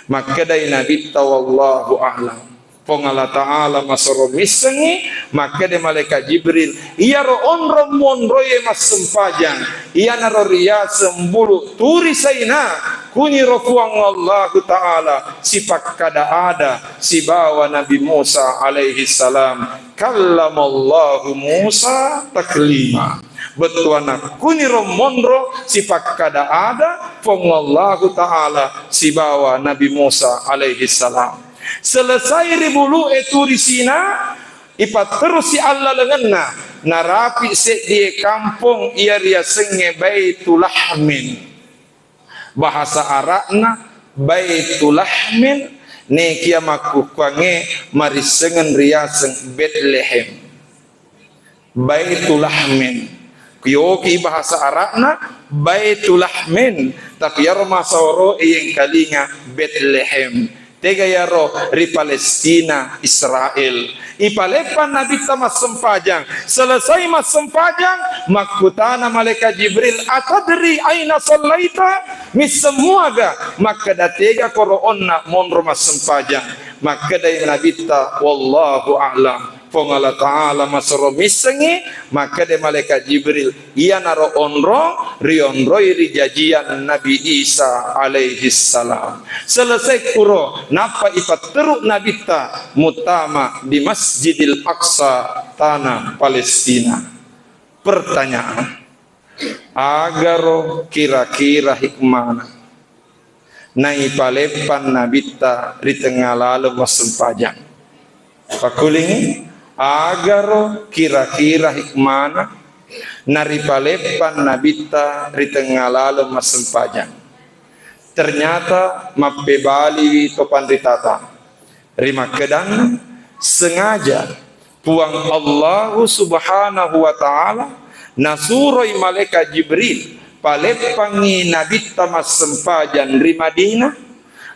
Makkedai Nabitta, "Wallahu a'lam." Puang Allah Ta'ala masero missengngi, makkeda malaikat Jibril, "Iyaro onrong monroe massempajang, iyanaro riaseng bulu Turi Sina, kuniro Puang Allahu Ta'ala sipakkada ada sibawa Nabi Musa alaihi salam. Kallamallahu Musa taklima." Bettuanna, kuniro monro sipakkada ada Puang Allahu Ta'ala sibawa Nabi Musa alaihi salam. Selesai ri bulu'e Turi Sina, ipatterusi allalengenna, narapi seddie kampong iya riasengnge Baitulahmin. Bahasa Arabna Baitulahmin, nekia makkukkuangnge marissengeng riaseng Betlehem. Baitulahmin. Kuyoki bahasa Arabna Baitulahmin, tapi iyaro masawaro iyengkalinga Betlehem. Tega iyaro? Ri Palestina, Israel. Ipaleppa Nabitta massempajang. Selesai massempajang, makkutana malaikat Jibril, "Atadri aina sallaita?" Misseng muaga? Makkeda, "Tega koro onna monro massempajang?" Makkedai Nabitta, "Wallahu a'lam." Puang Allah Ta'ala masero missengngi, makkeda malaikat Jibril, "Iyanaro onrong rionroi ri jajian Nabi Isa alaihi salam." Selesai kuro, nappa ipatteru Nabitta muttama di Masjidil Aqsa, tanah Palestina. Pertanyaan, agaro kira-kira hikmana naipaleppang Nabitta ri tengnga laleng massempajang? Pakkulingi, agaro kira-kira hikmana naripaleppang Nabitta ri tengnga laleng massempajang? Ternyata mappebaliwi to panritata. Rimakkedanna, sengaja Puang Allahu Subhanahu wa Ta'ala nasuroi malaikat Jibril paleppangngi Nabitta massempajang ri Madinah,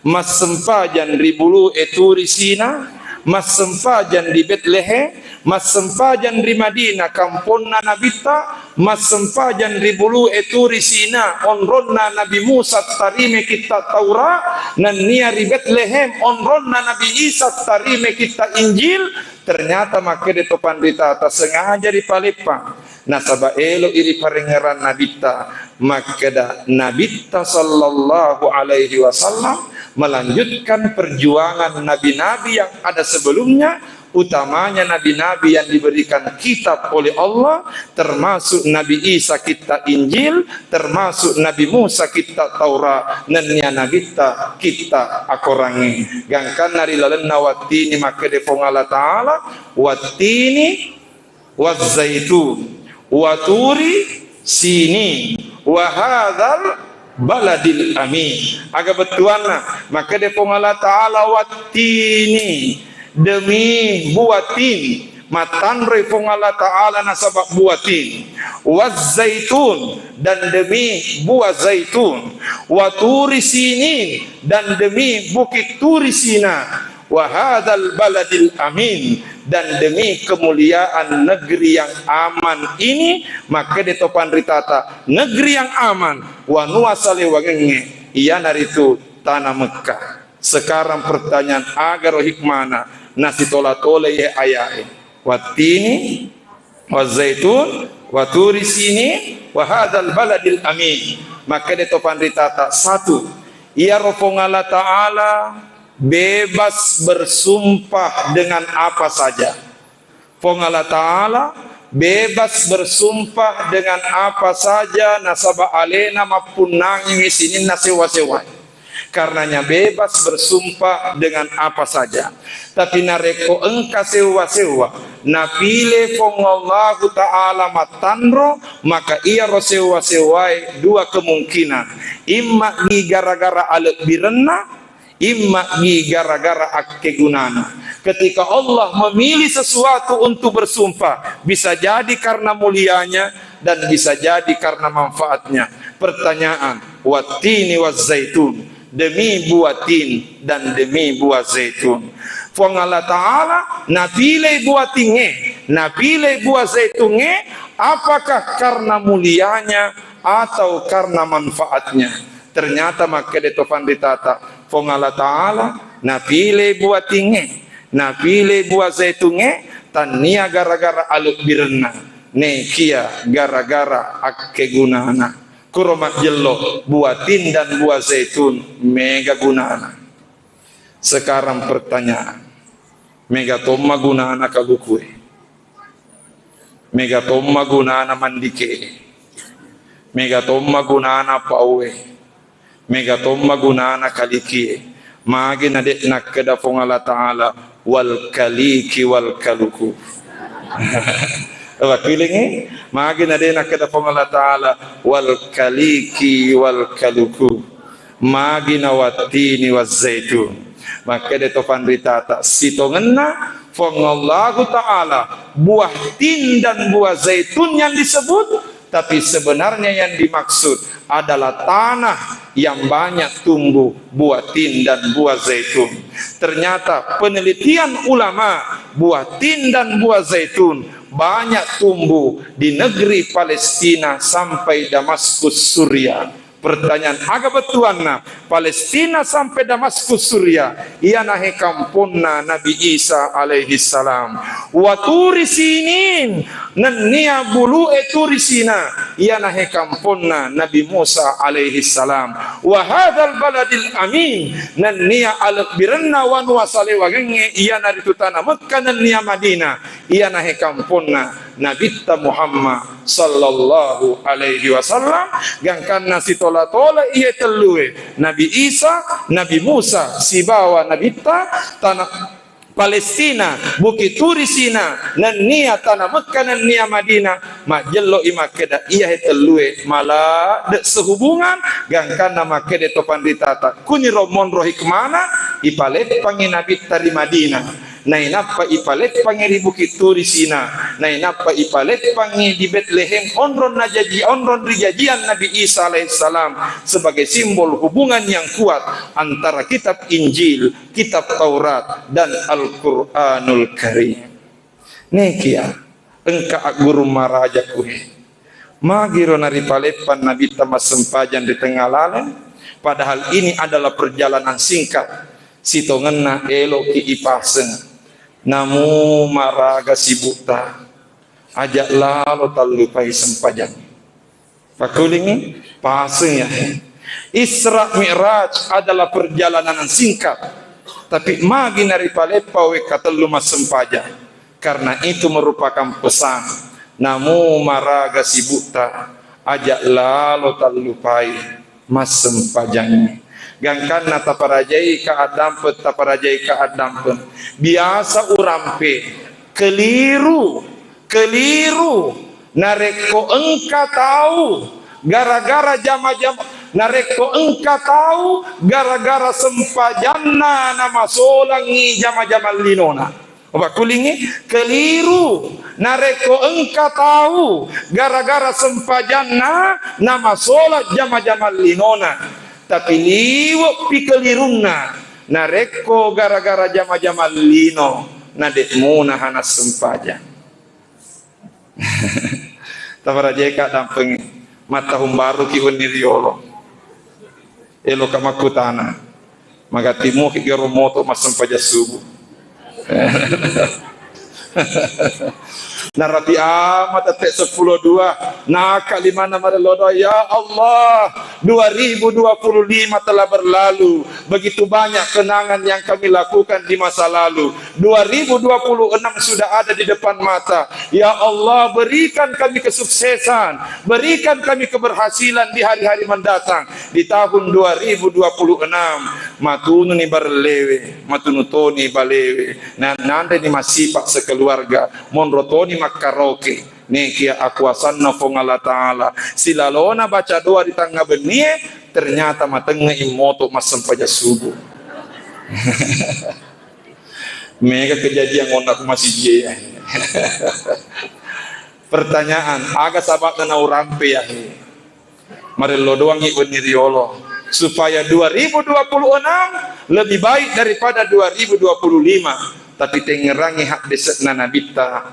massempajang ri bulu'e Turi Sina, massempajang ri Betlehem, massempajang ri Madinah, kamponna Nabitta, massempajang ri bulu'e Turi Sina, onronna Nabi Musa tarime kitta Taura, nennia ri Betlehem, onronna Nabi Isa tarime kitta Injil. Ternyata makkeda to panritata, sengaja ripaleppang, nasaba elo'i riparengngerang Nabitta. Makkeda Nabitta sallallahu alaihi wasallam melanjutkan perjuangan nabi-nabi yang ada sebelumnya, utamanya nabi-nabi yang diberikan kitab oleh Allah, termasuk Nabi Isa kitta Injil, termasuk Nabi Musa kitta Taurat, nennia Nabitta kitta akorangnge. Gangkanna ri lalenna wattini makkeda Puang Allah Ta'ala, "Wattini wazzaitun, wa turi sinin, wa hadzal baladil amin." Aga bettuanna? Makkeda Puang Allah Ta'ala, "Wattini," demi buah tin. Mattanroi Puang Allah Ta'ala nasaba buah tin. "Wazzaitun," dan demi buah zaitun. "Wa turi sinin," dan demi Bukit Turi Sina. "Wa hadzal baladil amin," dan demi kemuliaan negeri yang aman ini, makkeda to panritata, negeri yang aman, wanua salewangengnge, iyanaritu tanah Mekkah. Sekarang pertanyaan, agaro hikmana nasitola-tolai ayae? Wattini, wazaitun, waturi sinin, wahadzal baladil amin. Makkeda to panritata, satu, iyaro Puang Allah Ta'ala bebas bersumpah dengan apa saja. Puang Allah Ta'ala bebas bersumpah dengan apa saja, nasaba alena mappunnangiwi sininna sewa-sewae. Karenanya bebas bersumpah dengan apa saja. Tapi narekko engka sewwa-sewwa, napile Puang Allahu Ta'ala mattanro, maka iyaro sewwa-sewwae dua kemungkinan. Imma gi gara-gara alebbirenna, imma gi gara-gara akkegunana. Ketika Allah memilih sesuatu untuk bersumpah, bisa jadi karena mulianya dan bisa jadi karena manfaatnya. Pertanyaan, wattini wazzaitun, demi buah tin dan demi buah zaitun. Puang Allah Ta'ala napilei buah tingnge, napilei buah zaitungnge, apakah karena mulianya atau karena manfaatnya? Ternyata makkeda to panritata, Puang Allah Ta'ala napilei buah tingnge, napilei buah zaitungnge, tannia gara-gara alebbirenna, nekia gara-gara akkegunana. Kuro majjello, buah tin dan buah zaitun mega gunana. Sekarang pertanyaan, mega tomma gunana kalukue? Mega tomma gunana mandike? Mega tomma gunana paue? Mega tomma gunana kalikie? Magi na de' nakkeda Puang Allah Ta'ala, wal kaliki wal kaluku? Apa kulingi? Magi na de' nakkeda Puang Allah Ta'ala, wal kaliki wal kaluku? Magi na wattini wazzaitun? Makkeda to panritata, sitongenna Puang Allahu Ta'ala, buah tin dan buah zaitun yang disebut, tapi sebenarnya yang dimaksud adalah tanah yang banyak tumbuh buah tin dan buah zaitun. Ternyata penelitian ulama, buah tin dan buah zaitun banyak tumbuh di negeri Palestina sampai Damaskus, Suria. Pertanyaan, aga bettuanna Palestina sampai Damaskus, Suria? Iyanahe kamponna Nabi Isa alaihi salam. Wa Turi Sinin, nennia bulu'e Turi Sina, iyanahe kamponna Nabi Musa alaihi salam. Wa hadzal baladil amin, nennia alebbirenna wanua salewangengnge, iyanaritu tana Mekka nennia Madinah, iyanahe kamponna Nabitta Muhammad sallallahu alaihi wasallam. Gangkanna sitola-tola iye tellue, Nabi Isa, Nabi Musa, sibawa Nabitta tana Palestina, Bukit Turi Sina, nennia tana Mekka, nennia Madinah, majjello'i makkeda, iyahe tellue maladde sehubungan. Gangkanna makkeda to panritata, kuniro monro hikmana, ipaleppangi Nabitta ri Madinah. Nainappa ipaleppangi ri Bukit Turi Sina, nainappa ipaleppangi di Betlehem, onrong najaji, onrong rijajian Nabi Isa alaihissalam, sebagai simbol hubungan yang kuat antara kitab Injil, kitab Taurat, dan Al-Quranul Karim. Nekia engka aggurung maraja kuhe. Magiro naripaleppang Nabitta massempajang ri tengnga laleng, padahal ini adalah perjalanan singkat. Sitongenna eloki ipaseng, namu maraga sibukta, aja lalo tallupai sempajang. Pakkulingi, paseng ya. Isra Mi'raj adalah perjalanan singkat, tapi magi naripaleppa wekka tellu massempajang. Karena itu merupakan pesan, namu maraga sibukta, aja lalo tallupai massempajang. Gangkanna taparajai ka addampeng, taparajai ka addampeng. Biasa urampe, keliru, keliru. Narekko engka tau gara-gara jama-jama, narekko engka tau gara-gara sempajanna namasolangi jama-jama linona. Pakkulingi, keliru. Narekko engka tau gara-gara sempajanna namasola jama-jama linona. Tapi liwe'pi kelirunna narekko gara-gara jama-jama lino nade'muna hana sempajang. Taparajeka dampengnge, mattahung baruki wenni riolo. Eloka makkutana, magatti muki garo moto massempajang subuh. Narapi ama tette seppulo dua, naka limanna marello doa, "Ya Allah, dua ribu dua puluh lima telah berlalu, begitu banyak kenangan yang kami lakukan di masa lalu. Dua ribu dua puluh enam sudah ada di depan mata. Ya Allah, berikan kami kesuksesan, berikan kami keberhasilan di hari-hari mendatang." Di tahun dua ribu dua puluh enam, matununi barellewe, matunu toni balewe, na-, nanreni massipa sekeluarga, monro toni makkaroke. Nekia akuasanna Puang Allah Ta'ala, silalona baca doa di tangnga bennie, ternyata matengnge'i moto massempajang subuh. Mega kejadian onna ku masijie. Pertanyaan, aga sababna naurampe yahe? Marello doangngi wenni riolo supaya dua ribu dua puluh enam lebih baik daripada dua ribu dua puluh lima. Tapi tengngerangngi haddese'na Nabitta,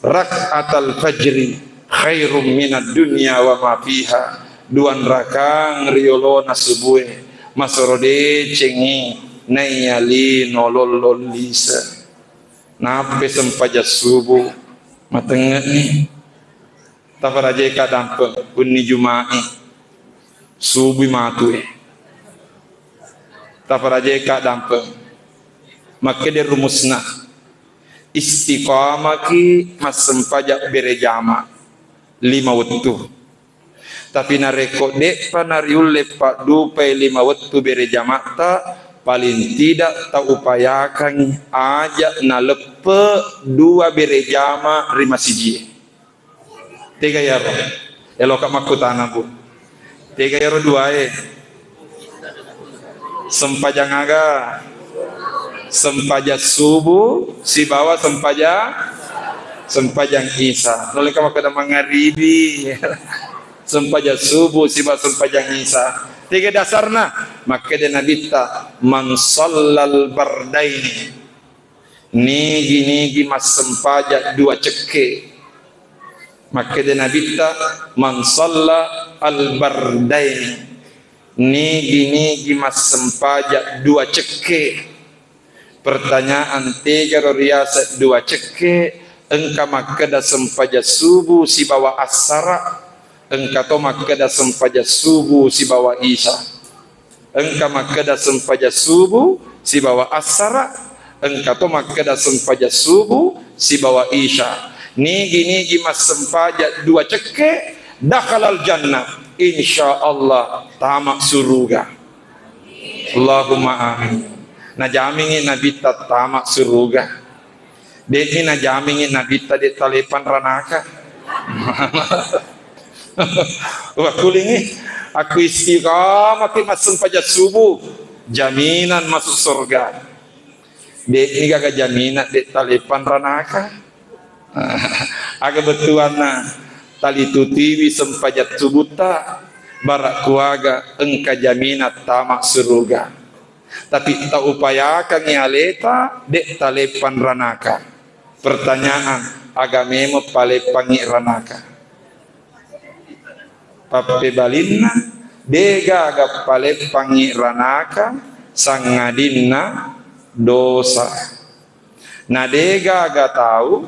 "Rak'atal fajri khairum minad dunya wa ma fiha." Duanrakang riolona subue masoro decengngi naiya lino lollong lise. Nappe sempajang subuh, matengnge'ni. Tafarajeka dampeng, wenni Juma'i, subui matue. Tafarajeka dampeng. Makkeda rumusna, istiqamaki massempajang bere jama lima wettu. Tapi narekko de'pa nariulle paddupai lima wettu bere jamatta, paling tidak taupayakangngi aja naleppe dua bere jama ri masijie. Tega iyaro? Eloka makkutana, Bu. Tega iyaro duae? Sempajang aga? Sempajang subuh sibawa sempajang, sempajang Isa. Noleka makkeda mangaribi. Sempajang subuh sibawa sempajang Isa. Tega dasarna? Makkeda Nabitta, "Man sallal bardaini." Nigi-nigi massempajang dua cekke. Makkeda Nabitta, "Man salla al-bardaini." Nigi-nigi massempajang dua cekke. Pertanyaan, tegaro riaseng dua cekke? Engka makkeda sempajang subuh sibawa assara, engka to makkeda sempajang subuh sibawa isya. Engka makkeda sempajang subuh sibawa assara, engka to makkeda sempajang subuh sibawa isya. Nigi-nigi massempajang dua cekke, dakhalal jannah, insya Allah tama suruga. Allahumma amin. Najamingi Nabitta tama suruga. De'ni najamingi Nabitta de' talepang ranaka. Wakkulingi, aku istiqamaki massempajang subuh, jaminan masuk surga. De'ni gaga jaminan de' talepang ranaka. Aga bettuanna talitutiwi sempajang subuhta, bara kuaga engka jaminan tama suruga. Tapi taupayakangngi aleta, de' talepang ranaka. Pertanyaan, aga memeng paleppangngi ranaka? Pappebalinna, de' gaga paleppangngi ranaka, sangadinna dosa. Na de' gaga tau,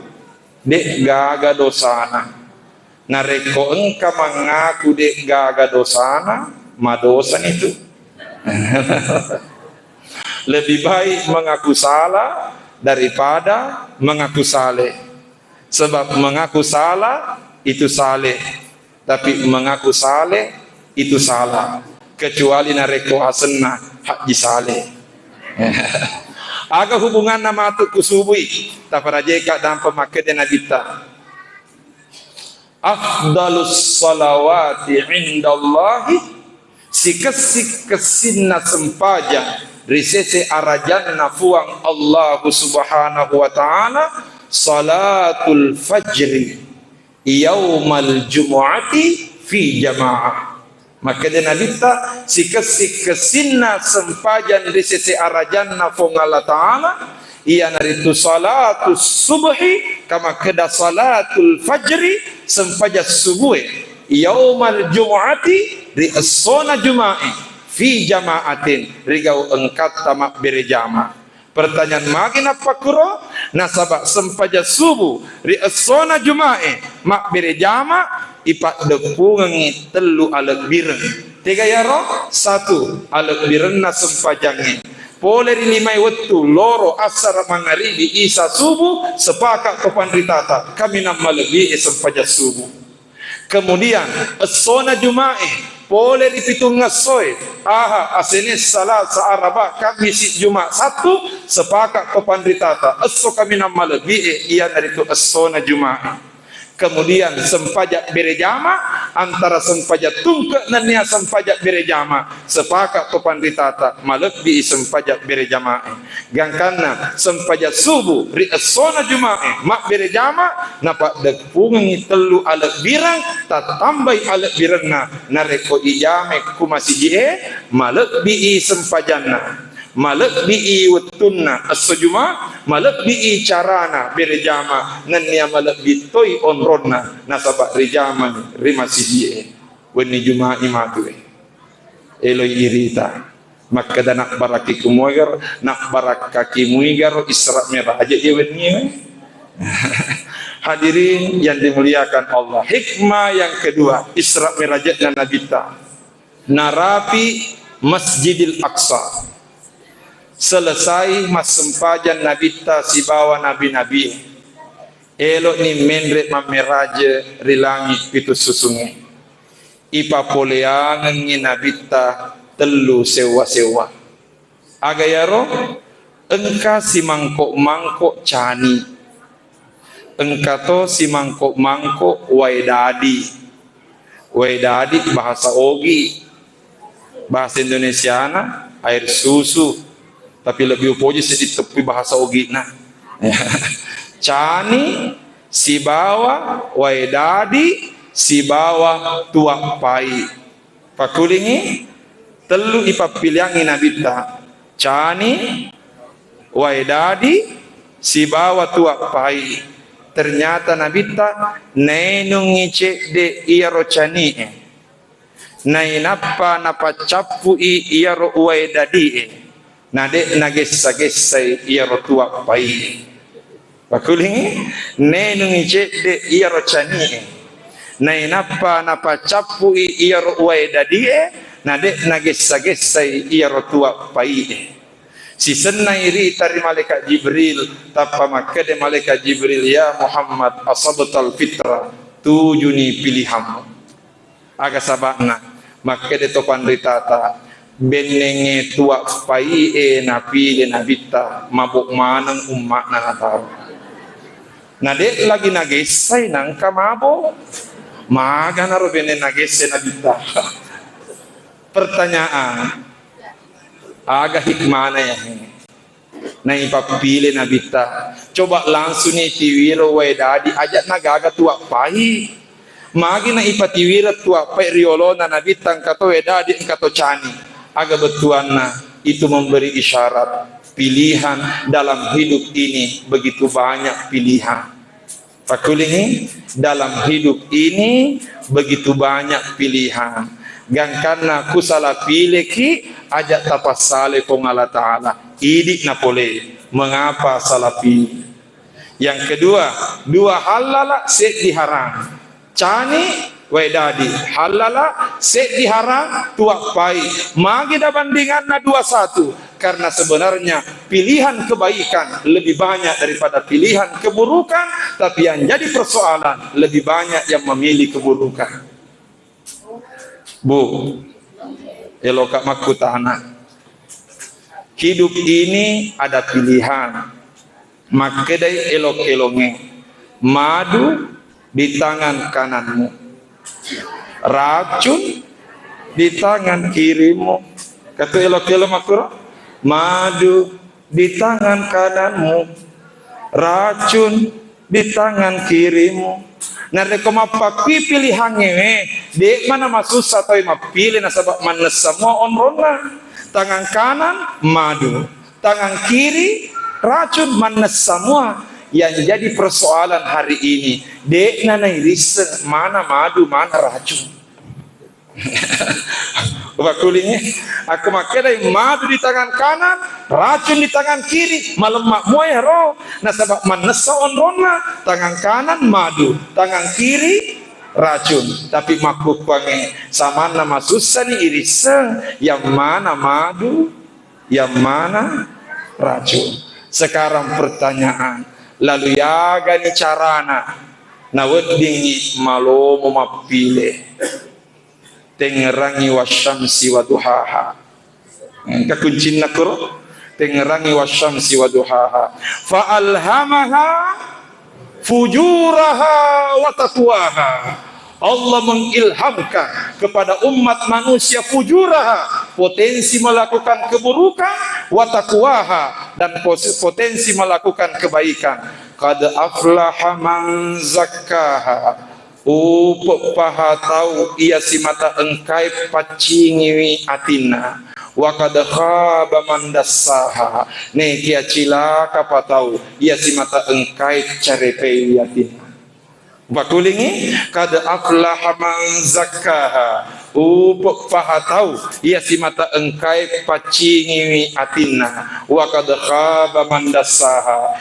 de' gaga dosana. Narekko engka mangaku de' gaga dosana, madosani tu. Lebih baik mengaku salah daripada mengaku saleh. Sebab mengaku salah itu saleh, tapi mengaku saleh itu salah. Kecuali narekko asenna Haji Saleh. Aga hubunganna matu ku subui? Tafarajeka dampa makkeda Nabitta. Afdalus salawati indallahi, sikessi-kessinna sempajang ri sese arajanna Fuang Allahu Subhanahu wa Ta'ala, salatul fajri yaumal jumu'ati fi jama'ah. Makkeda Nabitta, sikessi-kessinna sempajang ri sese arajanna Fuang Allah Ta'ala, iyanaritu salatu subhi, kamakkeda salatul fajri, sempajang subue, yaumal jumu'ati, ri essona Juma'i, fi jama'atin, ri gau engkatta mabbere jama. Pertanyaan magi nappakkuro, Nasaba sempajang subuh ri essona Juma'e mabbere jama, ipaddeppungengngi tellu alebbireng. Tega yaro? Satu, alebbirenna sempajangnge. Pole ri limae wettu, loro, assara, mangaribi, isa, subuh, sepakat to panritata, kaminang malebbi'e sempajang subuh. Kemudian, essona Juma'e, pole ri pitungngessoe, Aha, Asene, Salasa, Araba, Kammisi, Juma, Sattu, sepakat to panritata, esso kaminang malebbi'e, iyanaritu essona Juma'e. Kemudian sempajang berejama, antara sempajang tungke nennia sempajang berejama, sepakat to panritata, malebbi'i sempajang berejamae. Gangkanna sempajang subuh ri essona Juma'e mabberejama, napaddeppungengngi tellu alebbireng, tattambai alebbirenna, narekko ijamai ku masiji'e, malebbi'i sempajanna. Malebbi'i wettunna esso Juma, malebbi'i carana berejama, nennia malebbi toi onronna nasaba rijamai ri masiji'e. Wenni Juma'i matu e. Eloi irita. Makkeda nabbarakki kumuigaro, nabbarakki muigaro Isra Mi'raj e wenni e. Hadirin yang dimuliakan Allah, hikmah yang kedua Isra Mi'rajna Nabitta. Narapi Masjidil Aqsa. Selesai massempajang Nabitta sibawa nabi-nabi, elo'ni menre mammeraje ri langi pitu susungnge. Ipapoleangengngi Nabitta tellu sewwa-sewwa. Aga yaro? Engka simangko-mangko cani. Engka to simangko-mangko wae dadi. Wae dadi bahasa Ogi. Bahasa Indonesiana air susu. Tapi lebih upoji seddi teppui bahasa Ogina. Cani, sibawa wae dadi, sibawa tuak pai. Pakkulingngi, tellu ipappiliangngi Nabitta, cani, wae dadi, sibawa tuak pai. Ternyata Nabitta nainungngi cedde iyaro cani'e, nainappa napaccappui iyaro wae dadi'e. Na de' nagessa-gessai iyaro tuak pai. Pakkulingngi, nenungngi cedde iyaro cani'e. Nainappa napaccappui iyaro uwae dadi'e, na de' nagessa-gessai iyaro tuak pai'e. Sisennai rita ri Malaikat Jibril, tappa makkeda Malaikat Jibril, "Ya Muhammad, asabtal fitrah, tujuni pilihanmu." Aga saba'na? Makkeda to panritata, bennengnge tuak pai'e napile Nabitta, mabo' maneng umma'na nataro. Na de' lagi nagessai nangka mabo'. Maganaro benneng nagessai Nabitta? Pertanyaan, aga hikmana ya? Naipappile Nabitta, coba langsuni tiwiro wae dadi, aja' nagaga tuak pai. Magi naipatiwiro tuak pai riolona Nabitta, engka to wae dadi, engka to cani. Aga bettuanna? Itu memberi isyarat pilihan dalam hidup ini begitu banyak pilihan. Pakkulingngi, dalam hidup ini begitu banyak pilihan. Gangkanna kusala pileki, aja' tapassalai Puang Allah Ta'ala. Idi' napole. Mengapa salah pilih? Yang kedua, dua hallala, seddi haram. Cani, wae dadi, hallala, seddi haram, tuak pai. Magi nabandinganna dua satu? Karena sebenarnya pilihan kebaikan lebih banyak daripada pilihan keburukan, tapi yang jadi persoalan lebih banyak yang memilih keburukan. Bu, eloka makkutana. Hidup ini ada pilihan. Makkedai elok-elongnge, madu di tangan kananmu, racun di tangan kirimu. Katu elok-elong makkuro, madu di tangan kananmu, racun di tangan kirimu. Narekko mappakkui pilihangnge, de' mana masussa tau mappile nasaba' mannessa mua onronna. Tangan kanan madu, tangan kiri racun, mannessa mua. Yang jadi persoalan hari ini, de'na nairisseng mana madu, mana racun. Upakulingi, aku makkedai madu di tangan kanan, racun di tangan kiri, malemma mua iyaro, nasaba mannessa onronna, tangan kanan madu, tangan kiri racun. Tapi makkukkuangnge, samanna masussani irisseng, yang mana madu, yang mana racun. Sekarang pertanyaan, lalu yagani carana naweddingngi malomo mappile? Tengngerangi wasyamsi wa duhaha. Engka kuncinna kuro. Tengngerangi wasyamsi wa duhaha. Fa alhamaha fujuraha wa taqwaha. Allah mengilhamkan kepada umat manusia fujuraha, potensi melakukan keburukan, wa taqwaha, dan pos-, potensi melakukan kebaikan. Qad aflaha man zakkaha. Upe' paha tau iya simata engkae paccingiwi atinna. Wa qad khaba man dassaha. Nekia cilaka pa tau iya simata engkae carepeiwi atinna. Upakulingi, qad aflaha man zakkaha. Upe' paha tau iya simata engkae paccingiwi atinna. Wa qad khaba man dassaha.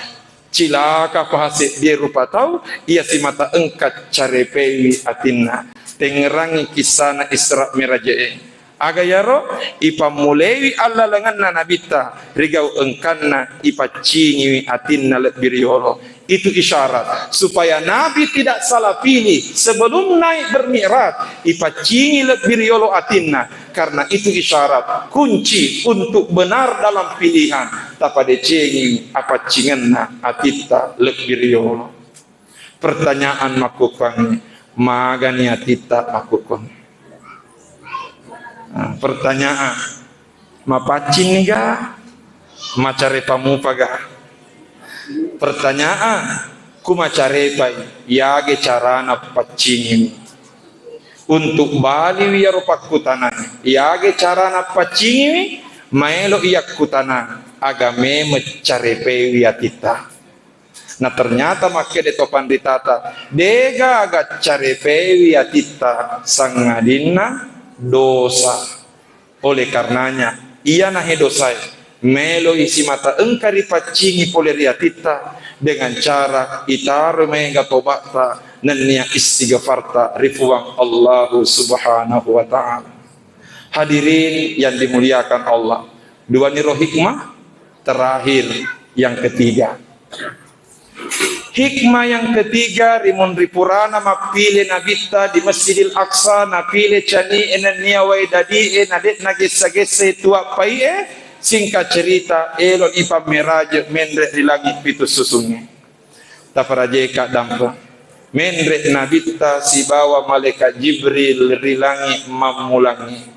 Cilaka paha seddie rupa tau iya simata engka carepeiwi atinna. Tengngerangi kissana Isra Miraje'e. Aga iyaro? Ipammulewi allalengenna Nabitta ri gau engkanna, ipaccingiwi atinna lebbi riyolo. Itu isyarat supaya Nabi tidak salah pilih sebelum naik bermi'raj, ipaccingi lebbi riyolo atinna. Karena itu isyarat, kunci untuk benar dalam pilihan, tapadecengi apaccingenna atitta lebbi riyolo. Pertanyaan makkukkuangnge, magani atitta makkukkuangnge? Nah, pertanyaan, mapaccinniga? Macarepa mupaga? Pertanyaan, ku macarepai, yage carana paccingiwi? Untuk baliwi iyaro pakkutanae, yage carana paccingiwi? Maelo iyakkutana, aga memeng carepeiwi atitta? Na ternyata makkeda to panritata, degaga carepeiwi atitta, sangadinna dosa. Oleh karenanya, iyanahe dosae, meloi simata engka ripaccingi pole ri atitta dengan cara itaro maega tobatta nennia istighfarta ri Puang Allahu Subhanahu wa Ta'ala. Hadirin yang dimuliakan Allah, duaniro hikmah, terakhir yang ketiga. Hikmah yang ketiga, rimunri purana mappile Nabitta di Masjidil Aqsa, napile cani'e nennia wae dadi'e, na de'na gessa-gessai tuappai'e, singkat cerita, eloni pammeraje menre ri langi pitu susungnge. Taparajeka dampa. Menre Nabitta sibawa malaikat Jibril ri langi mammulangnge.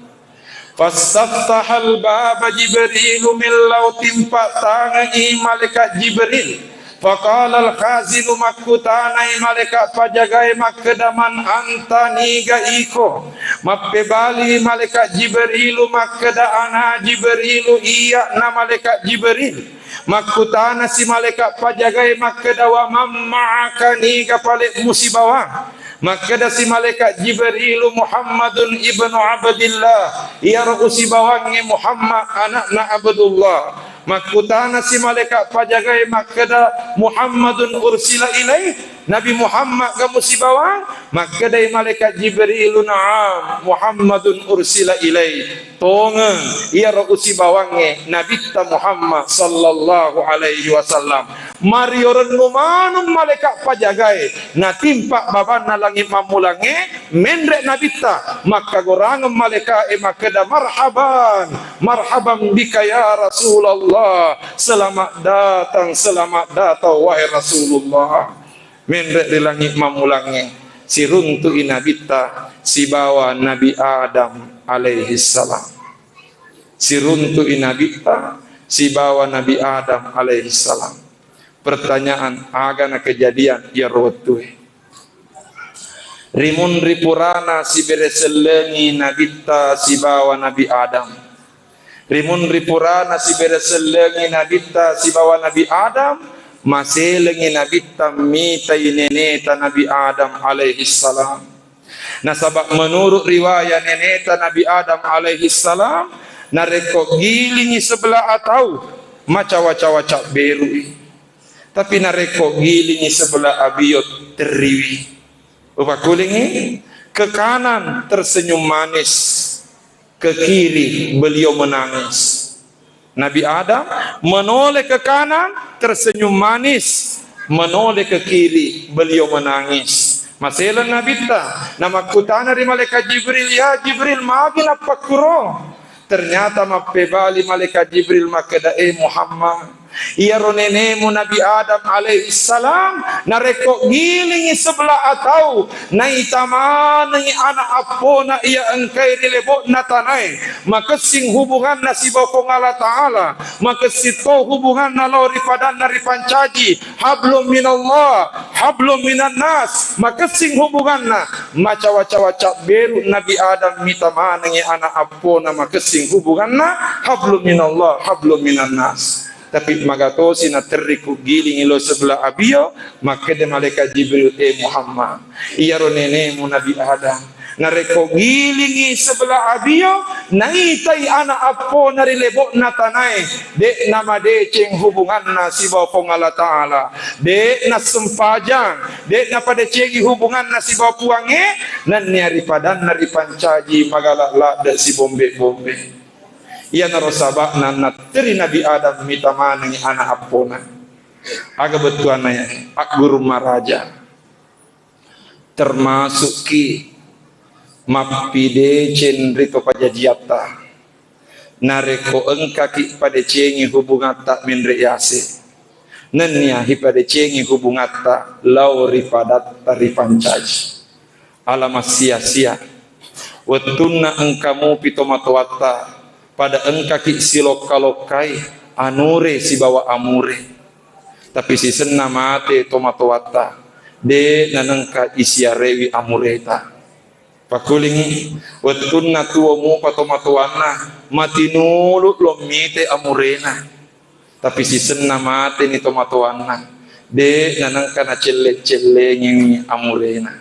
Fastaftahal baba Jibrilu, mellau timpa tangengngi malaikat Jibril. Faqala al-khazinu, makkutanai malaikat pajagae makkeda, "Man anta, niga iko?" Mappebali malaikat Jibrilu makkeda, "Ana Jibrilu, iya'na malaikat Jibril." Makkutanasi malaikat pajagae makkeda, "Wa man ma'aka, niga pale musibawang?" Makkedasi malaikat Jibrilu, "Muhammadun ibnu Abdillah, iyaro usibawangnge Muhammad, ana'na Abdullah." Makkutanasi malaikat pajagae makkeda, "Muhammadun ursila ilaih, Nabi Muhammad ga musibawang?" Makkedai malaikat Jibrilu, "Na'am, Muhammadun ursila ilaih." Tongeng, iyaro usibawangnge Nabitta Muhammad sallallahu alaihi wasallam. Mario rennu maneng malaikat pajagae, natimpa babanna langi mammulangnge, menre Nabitta, makkagorangeng malaikae makkeda, "Marhaban, marhaban bika ya Rasulullah, selamat datang, selamat datang wahai Rasulullah." Menre ri langi mammulangnge, siruntu'i Nabitta sibawa Nabi Adam alaihissalam. Siruntu'i Nabitta sibawa Nabi Adam alaihissalam. Pertanyaan, aga na kejadian iyaro wettue? Rimunri purana sibere sellengi Nabitta sibawa Nabi Adam. Rimunri purana sibere sellengi Nabitta sibawa Nabi Adam, maselengi Nabitta mitai neneta Nabi Adam alaihissalam. Nasaba menurut riwayat neneta Nabi Adam alaihi salam, narekko gilingi sebelah atau, macawa-cawa cabberui. Tapi narekko gilingi sebelah abio, terriwi. Upakulingi, ke kanan tersenyum manis, ke kiri beliau menangis. Nabi Adam menoleh ke kanan, tersenyum manis, menoleh ke kiri, beliau menangis. Maseleng Nabitta, namakkutana ri malaikat Jibril, "Ya Jibril, magi nappakkuro?" Ternyata mappebali malaikat Jibril makkeda, "Eh Muhammad, iyaro nenemu Nabi Adam alaihi salam, narekko gilingi sebelah atau, naita manengi anak appona iya engkai ri lebo'na tanae, makessing hubunganna sibawa Puang Allah Ta'ala, makessing to hubunganna lao ri padanna ripancaji, hablum minallah, hablum minan nas, makessing hubunganna, macawa-cawa cabberu Nabi Adam mita manengi anak appona makessing hubunganna, hablum minallah, hablum minan nas." Tapi magatosi naterri ku gilingi lo sebelah abio, makkeda malaikat Jibril, "Eh Muhammad, iyaro nenemu Nabi Adam, narekko gilingi sebelah abio, naitai anak appona ri lebo'na tanae, de' namadeceng hubunganna sibawa Puang Allah Ta'ala, de' nassempajang, de' napadecengi hubunganna sibawa Puangnge, nennia ri padanna ripancaji magala ladde' sibombe-bombe." Iyanaro saba'na natteri Nabi Adam mita manengi anak appona. Aga bettuanna ya? Agguru maraja. Termasukki mappideceng ri to pajajiatta. Narekko engkaki padecengi hubungatta menre yase, nennia hipadecengi hubungatta lao ri padatta ripancaji. Ala massia-sia. Wettunna engka mupi tomatoatta, pada engkaki silokka-lokkai anure sibawa amure. Tapi sisenna mate tomatoatta, de' nanengka isiarewi amureta. Pakulingi, wettunna tuo mupa tomatoanna, matinulu lo mite amurena. Tapi sisenna mateni tomatoanna, de' nanengka nacelle-cellengiwi amurena.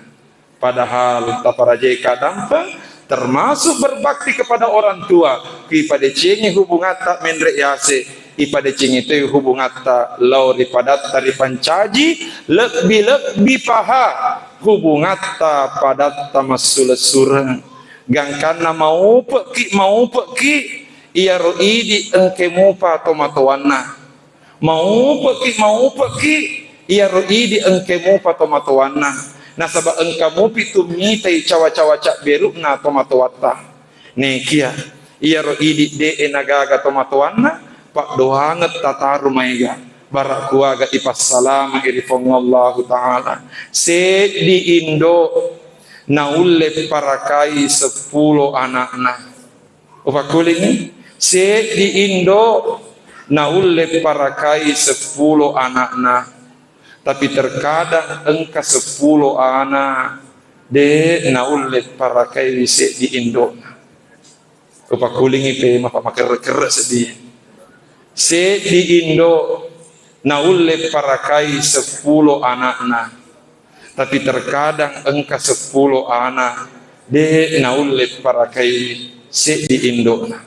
Padahal taparajaika dampeng, termasuk berbakti kepada orang tua, ipadecengi hubungatta menre yase, ipadecengi toi hubungatta lao ri padatta ripancaji, lebbi-lebbi paha hubungatta padatta massureng-sureng. Gangkanna maupe'ki, maupe'ki, iyaro idi engke mupa tomatoanna. Maupe'ki, maupe'ki, iyaro idi engke mupa tomatoanna. Nasaba engka mupi tu mitai cawa-cawa cabberu'na tomatoatta. Nekia, iyaro idi de'e nagaga tomatoanna, paddoangeng tataru maega. Bara kuaga ipassalama'i ri Puang Allahu Ta'ala. Seddi indo naulle parakai seppulo ana'na. Upakkulingi, seddi indo naulle parakai seppulo ana'na, tapi terkadang engka seppulo ana de naulle parakaiwi seddi indona. Upakkulingi pe mapamakerre-kerre seddi. Seddi indo naulle parakai seppulo ana'na, tapi terkadang engka seppulo ana de naulle parakai seddi indona.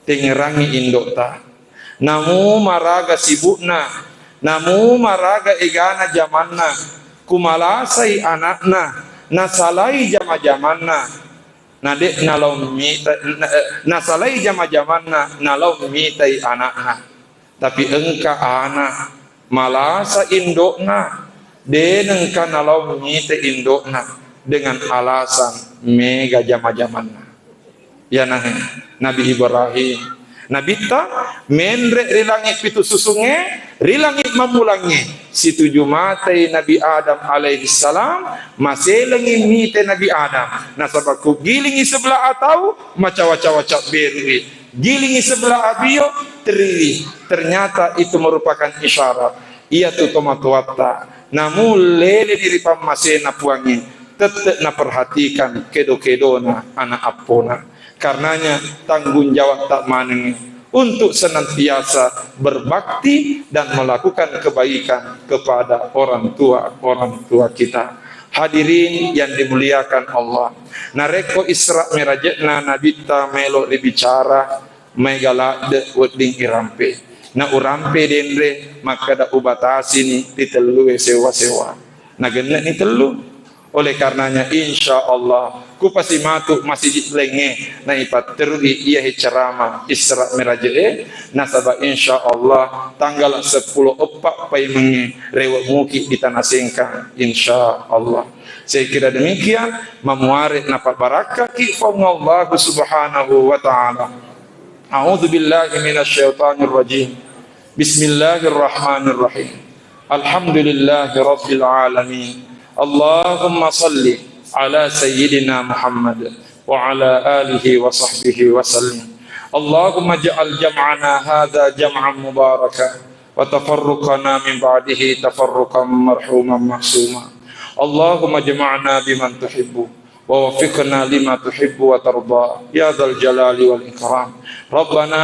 Tengngerangi indota, namu maraga sibukna, namu maraga egana jamanna, kumalasai ana'na, nasalai jama-jamanna, na de nalao mita, na, nasalai jama-jamanna, nalao mitai ana'na. Tapi engka ana malasa indo'na, de nengka nalao mite indo'na dengan alasan mega jama-jamanna. Iyanahe Nabi Ibrahim. Nabitta menre ri langit pitu susungnge, ri langit mammulangnge, situju matei Nabi Adam alaihi salam, maselengi mite Nabi Adam. Nasaba ku gilingi sebelah atau, macawa-cawa cabberui. Gilingi sebelah abio, teriwi. Ternyata itu merupakan isyarat. Iyatu tomatoatta. Namu leleni ri pammasena Puangnge, tette naperhatikan kedo-kedona ana appona. Karenanya tanggung jawab ta manengngi untuk senantiasa berbakti dan melakukan kebaikan kepada orang tua, orang tua kita. Hadirin yang dimuliakan Allah, narekko Isra Miraje'na Nabitta maelo ribicara, maega ladde wedding irampe. Na urampe denre, makkeda ubatasini ri tellue sewa-sewa. Nagenne'ni tellu. Oleh karenanya, insya Allah, kupasi matu masijid laingnge, naipatterui iyahe ceramah Isra Miraje'e, nasaba insya Allah, tanggala seppulo eppa paimengnge, rewe muki di Tanah Sengkang, insya Allah. Saya kira demikian, mamuare napabarakkaki Puang Allah Subhanahu wa Ta'ala. A'udzu billahi minasy syaithanir rajim. Bismillahirrahmanirrahim. Alhamdulillahi rabbil alamin. Allahumma salli ala sayyidina Muhammad wa ala alihi wa sahbihi wa sallim. Allahumma ja'al jam'ana hadza jam'an mubaraka wa tafarruqana min ba'dihi tafarruqan marhuman mahsuma. Allahumma jama'na biman tuhibbu ووفقنا لما تحب وترضى يا ذا الجلال والإكرام. ربنا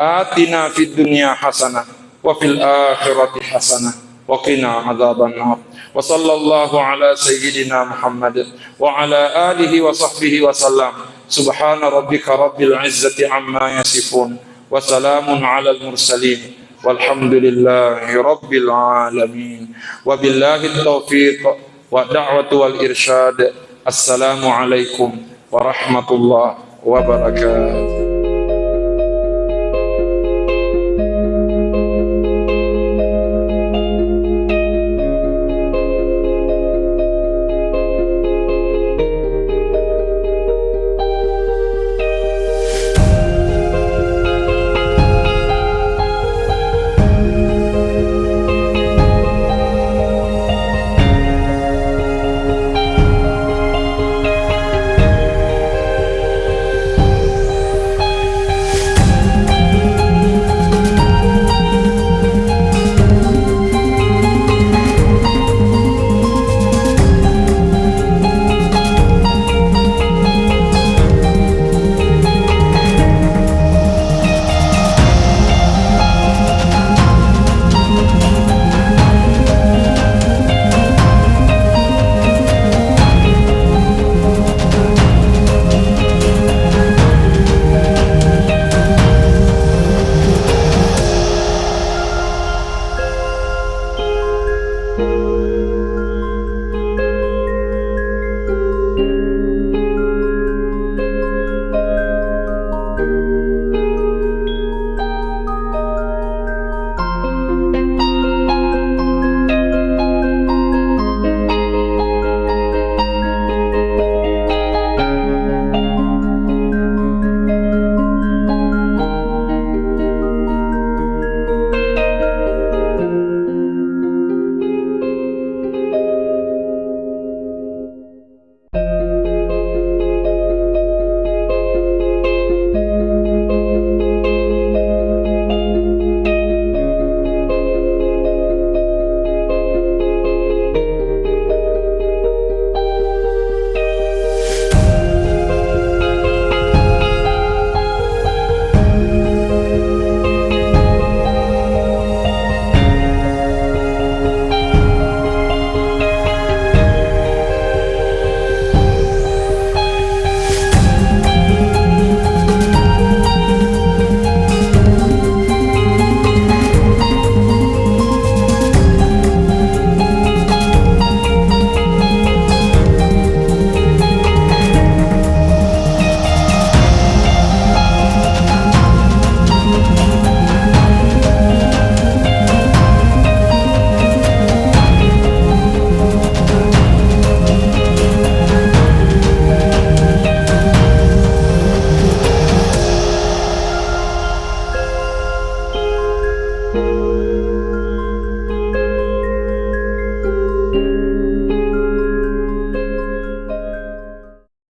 آتنا في الدنيا حسنة وفي الآخرة حسنة وقنا عذاب النار. وصلى الله على سيدنا محمد وعلى آله وصحبه وسلم. سبحان ربك رب العزة عما يصفون وسلام على المرسلين والحمد لله رب العالمين. وبالله التوفيق والدعوة والإرشاد. السلام عليكم ورحمة الله وبركاته.